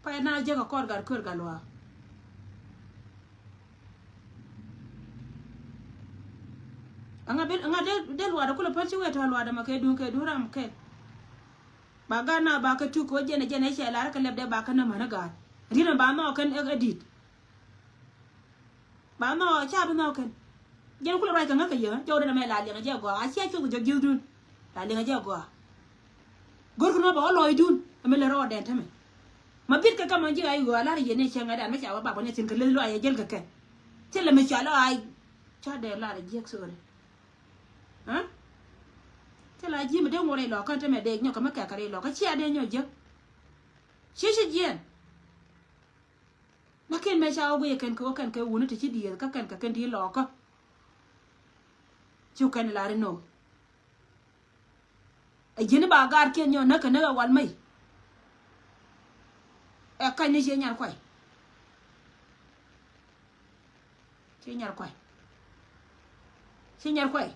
Pay na jek a kɔr gat kuer gat luaak. Aŋa ben aŋa de de luaak de kulɛ päl ci wee tɔ luaak de ma kɛ duŋ kɛ duŋ ram kɛ. Ba gat na ba kɛ tuk kɛ wä jɛn jɛn cɛ lar kɛ lɛp de ba kɛ nä män gat. Rin ba nɔ kɛn ɛ dit. Ba nhɔk ca bi nhɔk kɛn. Jɛn kulɛ ruac kɛ ŋäk kɛ yɛ jɔw dee nɛ mɛ la liɛŋ jɛ gɔaa a cia cuth kɛ jɔk ji̱thdun. La liŋ a jɛ gɔaa. Go̱rkɛ ni wä ba wä lɔcdun. Ɛmɛ lɛ rɔɔdɛ ɛn tämɛ. Ma bit kɛ kamɛ ji̱ a i̱ ɣöö a lar yɛn ni cäŋ a dan mi ca wä bak wä ni thi̱n kɛ leth luac a jäl kɛ kɛ. Thilɛ mi ca lɔ a i̱ ca dee lar a jiäk, sorry. Aa? Thilɛ a ji̱ mi dee ŋuɔr i̱ lɔkä tämɛ dee nyɔk kɛ mi kɛk kɛ ri lɔkä cia dee nyɔk jiäk. Ci ci jiɛn. Lakin mɛ ca wä guiyɛ kɛn kɛ wä kɛn kɛ wuni ti ci dieth kä kɛn kɛ kɛn di lɔkä. Cu kɛn lar inɔ. Ɛ ji̱n i̱ ba gaatkiɛn nyɔ näk kɛ näk ɛ wal mɛy. Ɛ ka̱ny ni ciɛ nyar kuay. Ciɛ nyar kuay. Ciɛ nyar kuay.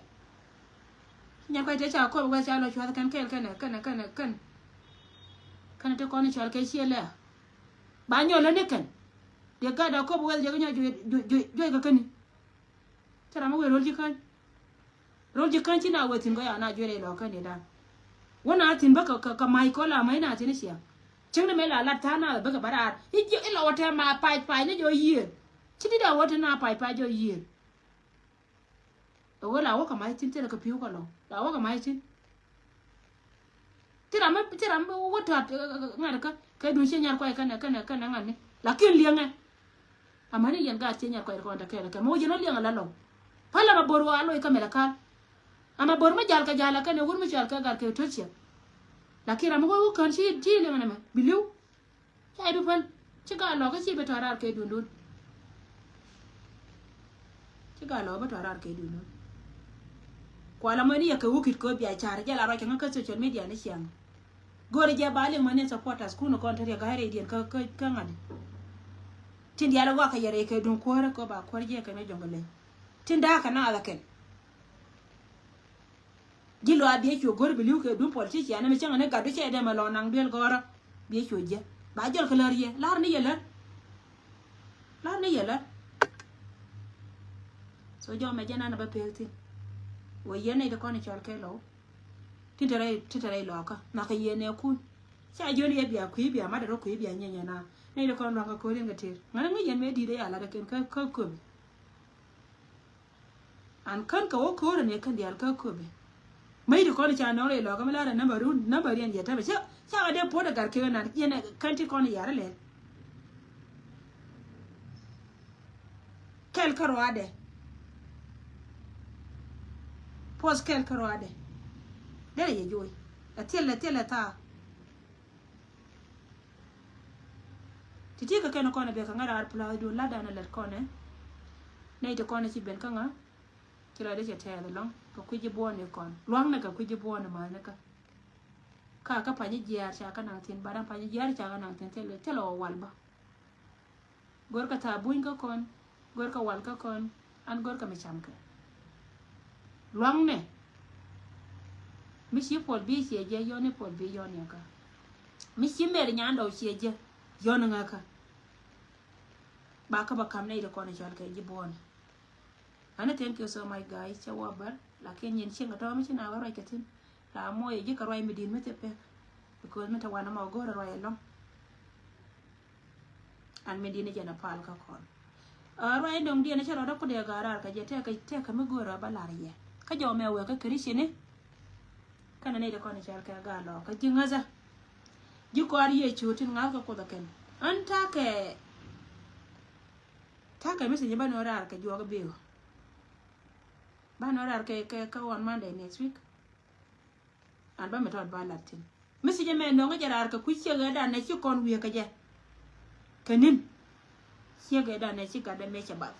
Ciɛ nyar kuay te ca kop wɛ ca lɔ cuath kɛn kɛl kɛn kɛn kɛn kɛn. Kɛn te kɔn i̱ cɔal kɛ ciɛ lɛ. Ba nyɔ lä ni kɛn. Diɛ gat da kop wɛ diɛ kɛ nyɔ juɔc juɔc juɔc kɛ kɛn ni. Cä ram mi wëë ro̱l ji̱ käny. Ro̱l ji̱ käny ci na wëë thi̱n kɔ ya na juël ilɔ käny i̱dan. Wä na thi̱n bä kɛ kɛ mac kɔ la mac na thi̱n i̱ ciaŋ. Cäŋ ni mëë la lat tha̱a̱ŋ na bä kɛ bä raar i̱ ji̱ i̱ la wä tɛm ma pac pac ni jɔ yiëër. Ci di̱t a wä te na pac pac jɔ yiëër. Ɛ wä la wä kɛ mac thi̱n thilɛ kɛ pi̱w kɛ lɔ la wä kɛ mac thi̱n. Ti ram mi ti ram mi wä tɔt ŋa̱t kä kɛ duŋ ciɛ nyar kuay kɛnɛ kɛnɛ kɛnɛ ŋa̱t ni. Lakin liɛŋɛ. Amäni yɛn gaat ciɛ nyar kuay kɔn te kɛɛl kɛ mɛ wä jɛn wä liɛŋɛ la lɔw. Pälɛ ma bor wä a loc kä mɛlɛ kal. Ama bor mi jal kɛ jal a kɛnɛ wur mi jal kɛ gat kɛ töl ciɛ. Lakin ram mi wä wä kän ci ci liɛŋɛ nɛ mɛ bi li̱w. Ca i̱ bi päl ci gaa lɔkä ci bi tɔ̱ raar kɛ dundun. Ci gaa lɔkä bi tɔ̱ raar kɛ dundun. Kuala mɔni yɛ kɛ wukit kɛ biacara jɛ la ruac kɛ ŋä kä social media ni ciaŋ. Go̱o̱ri jɛ ba liŋ mɔni supporters kun kɔn te riɛk gaa rɛy diɛn kä kä kä ŋa̱di. Tin diaal wak kɛ yɛ rɛy kɛ dun kuäärä kɛ ba kuäär jɛ kɛ ni jɔŋ kɛ leny. Tin da̱a̱ kɛ naath kɛn. Ji̱ luaak biɛ cuɔ go̱r bi li̱w kɛ duŋ politician mi cäŋɛ ni gat bi cɛ dee mɛ lɔ naŋ duel gɔ̱rä. Biɛ cuɔ jiɛ ba jɔl kɛ lär yɛ lar ni yɛ lär. Lar ni yɛ lär. So jɔmɛ jɛ nan a bä pek thin. Wä yɛn nɛy ti kɔn i̱ cɔl kɛ lɔw. Tin te rɛy tin te rɛy lɔkä nhɔkɛ yɛn nɛ kun. Ca jiön yɛ bia kui̱ bia mat rɔ kui̱ bia nyɛ nyɛ na. Nɛy ti kɔn luaŋ kɛ ko̱r in kɛ ter ŋän ŋäc yɛn mëë di̱t ɛ ya lat ɛ kɛn kä kä köpi. An kän kɛ wä ko̱rä ni kän diaal kä köpɛ. Mäc ti kɔn ca nɔŋ rɛy lɔkä mi la̱rä namba run namba riɛn yɛ tämɛ cä ca kɛ dee puɔ̱t ɛ gat kɛ nan yɛn kän ti kɔn yar ilɛl. Kɛl kä ruaadɛ. Puɔth kɛl kä ruaadɛ. Derɛ yɛ joc ɛ thilɛ thilɛ thaa. Ti̱ti̱ kɛ kɛn kɔn bɛ kɛ ŋa̱ raar pulath duun lat dan lɛt kɔn ɛ. Nɛy ti kɔn ci ben kä ŋa̱. Ci lɔcdä cɛ tɛɛth ɛlɔ̱ŋ kɛ kui̱ ji̱ buɔ̱ɔ̱ni kɔn lua̱ŋnɛ kɛ kui̱ ji̱ buɔ̱ɔ̱ni ma̱a̱nikä. Ka kä pa̱ny jiaar ca kä naŋ thi̱n, ba da̱ŋ pa̱ny jiaar ca kä naŋ thi̱n thilɛ thilɛ wä wal bä. Go̱rkɛ tha̱a̱ buny kä kɔn, go̱rkɛ wal kä kɔn, an go̱rkɛ mi camkɛ. Lua̱ŋnɛ mi ci puɔl bi ciɛ jɛ yɔni puɔl bi yɔni kä. Mi ci mer nyandɔw ciɛ jɛ yɔni ŋä kä. Ba kä ba kam nɛy ti kɔn cɔal kɛ ji̱ buɔ̱ɔ̱ni. Ani thank you so much guys, cɛ wä bär lakin nyin cieŋ kɛ tɔ̱ mi ci na wä ruac kɛ thi̱n. La moc ji̱ kɛ ruac mi di̱i̱t mi thil pek. Because mi te wanɛ mɔ go̱o̱rɛ ruac ɛlɔ̱ŋ. An mi di̱i̱t ni jɛn a pal kä kɔn. Ruac in do̱ŋ diɛn cɛ rɔɔdä kudɛ ga̱a̱ raar kɛ jɛ tɛkɛ tɛkɛ mi go̱o̱rɛ ba lar yɛ kä jɔw mɛ wek kä kɛ ri cini. Kɛnɛ nɛy ti kɔn cɛl kɛ ga̱a̱ lɔ kä ji̱ ŋäthä. Ji̱ kɔaar Yecu tin ŋa̱th kɛ Kuoth ɛ kɛn. An takɛ takɛ message ba nɔ raar kɛ juɔk bi̱i̱. Ba nɔ raar kɛ kɛ kɛ on Monday next week. An ba mi tɔt ba lat thin. Message mɛ nɔŋ jɛ raar kɛ kui̱ ciek ɛ dan nɛ ci kɔn wiee kɛ jɛ. Kɛ ni̱n ciek ɛ dan nɛ ci gat dɛ mɛ cɛ bath.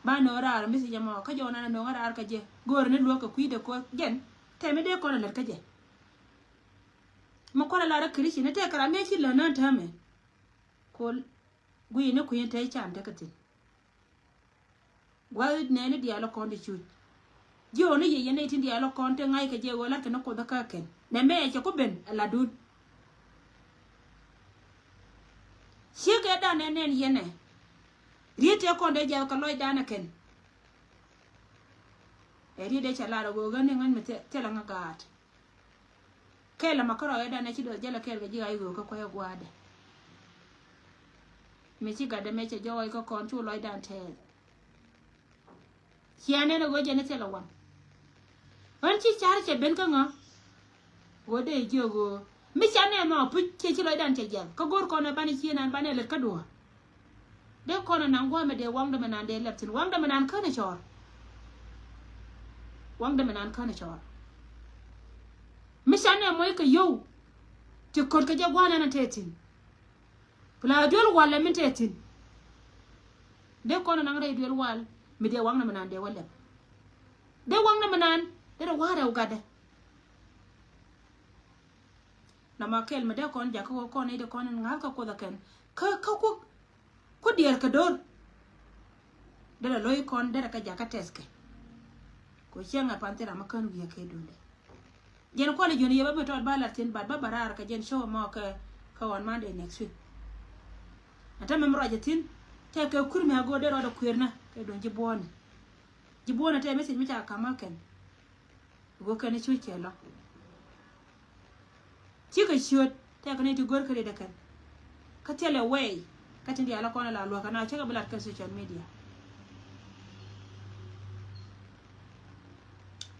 Ba nɔ raar message mɔ kä jɔw nan nɔŋ raar kɛ jɛ go̱o̱r ni luäk kɛ kui̱ dɛ ko̱ jɛn. Tɛmi dee kɔn lät kä jɛ. Mi kɔn lar Christian ni tɛk kɛ ram mi ci lät nan täämɛ. Kol guiy ni kui̱ ni tɛy can tekɛ thin. Gua̱th nɛɛni diaal kɔn ti cuc. Ji̱ ɣän ni yɛ yɛn nɛy tin diaal kɔn ti ŋa̱ckɛ jɛ ɣöö la̱tkɛ ni Kuoth kä kɛn. Nɛmɛ cɛ ku ben ɛ latdun. Ciek ɛ dan ɛ nɛn yɛn ɛ. Riet tɛ kɔn dee jiath kɛ lɔcdan ɛ kɛn. Ɛ riet dee cɛ lar ɛ ɣöö ɣän ni ŋän mi thilɛ ŋä gaat. Kɛl ɛmɛ kärɔɔdan ɛ ci duɔth jälɛ kɛɛl kɛ ji̱ ɣa̱c ɣöö kä kuäc ɛ gua̱a̱dɛ. Mi ci gatdɛ mɛ cɛ jɔɔc kä kɔn cu lɔcdan tɛɛth. Cia nɛn ɛ ɣöö jɛn ɛ thilɛ waŋ. Bän ci car cɛ ben kä ŋa. Ɣöö dee jiök ɣöö mi ca nɛ mɔ puc cɛ ci lɔcdan cɛ jiɛl kä go̱r kɔn ɛ banɛ cie nan banɛ lät kä duɔ̱ɔ̱r. Dee kɔn ɛ naŋ gua̱a̱mɛ dee waŋdɛ mɛ nan dee lɛp thi̱n waŋdɛ mɛ nan känɛ cɔɔr. Waŋdɛ mɛ nan känɛ cɔɔr. Mi ca nɛ mɔc kɛ yio̱w. Ti ko̱t kɛ jɛ gua̱a̱n ɛn ɛ tɛɛ thi̱n. Pla duel wal lɛ min tɛɛ thi̱n. Dee kɔn ɛ naŋ rɛy duel wal mi dee waŋdɛ mɛ nan dee wä lɛp. Dee waŋdɛ mɛ nan dee rɛ wa̱a̱ rɛw gatdɛ. Nɔmɔ kɛl mi dee kɔn jakä wä kɔn i̱ dee kɔn in ŋa̱th kä kuoth ɛ kɛn kä kä kuoth. Ku diɛɛr kɛ do̱r. Derɛ lo̱c kɔn derɛ kɛ jakä tɛth kɛ. Ku cieŋ ɛ pan thil ram mi kän wi̱i̱ ɛ kɛ duundɛ. Jɛn kualɛ jiön yɛ bä mi tɔt ba lat thi̱n bat bä bä raar kɛ jɛn show mɔ kɛ kɛ on Monday next week. Ɛ tämɛ mi ruacɛ thi̱n tɛ kɛ kuir mi a go̱o̱r derɛ rɔɔdɛ kuëërnä kɛ duun ji̱ buɔ̱ɔ̱nɛ. Ji̱ buɔ̱ɔ̱nɛ tɛ message mi ca ka̱m ɛ kɛn. Go̱o̱r kɛn i̱ cuc cɛ lɔ. Cikɛ ciöt tɛk ni ti go̱r kä riet ɛ kɛn. Kä thilɛ wɛy kä tin diaal kɔn ala luäk kɛ na cä kɛ bi lat kä social media.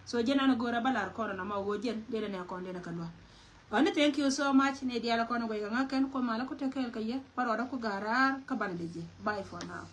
So jɛn an go̱r a ba lar kɔn na ma wä jɛn dee nɛ kɔn dee nɛ kɛ luäk. Ɔni thank you so much ni diaal kɔn guɛy kɛ ŋa kɛn kɔ malä ku tekɛɛl kɛ yɛ ba rɔɔdä ku ga̱raar kä banɛ dee jɛ. Bye for now.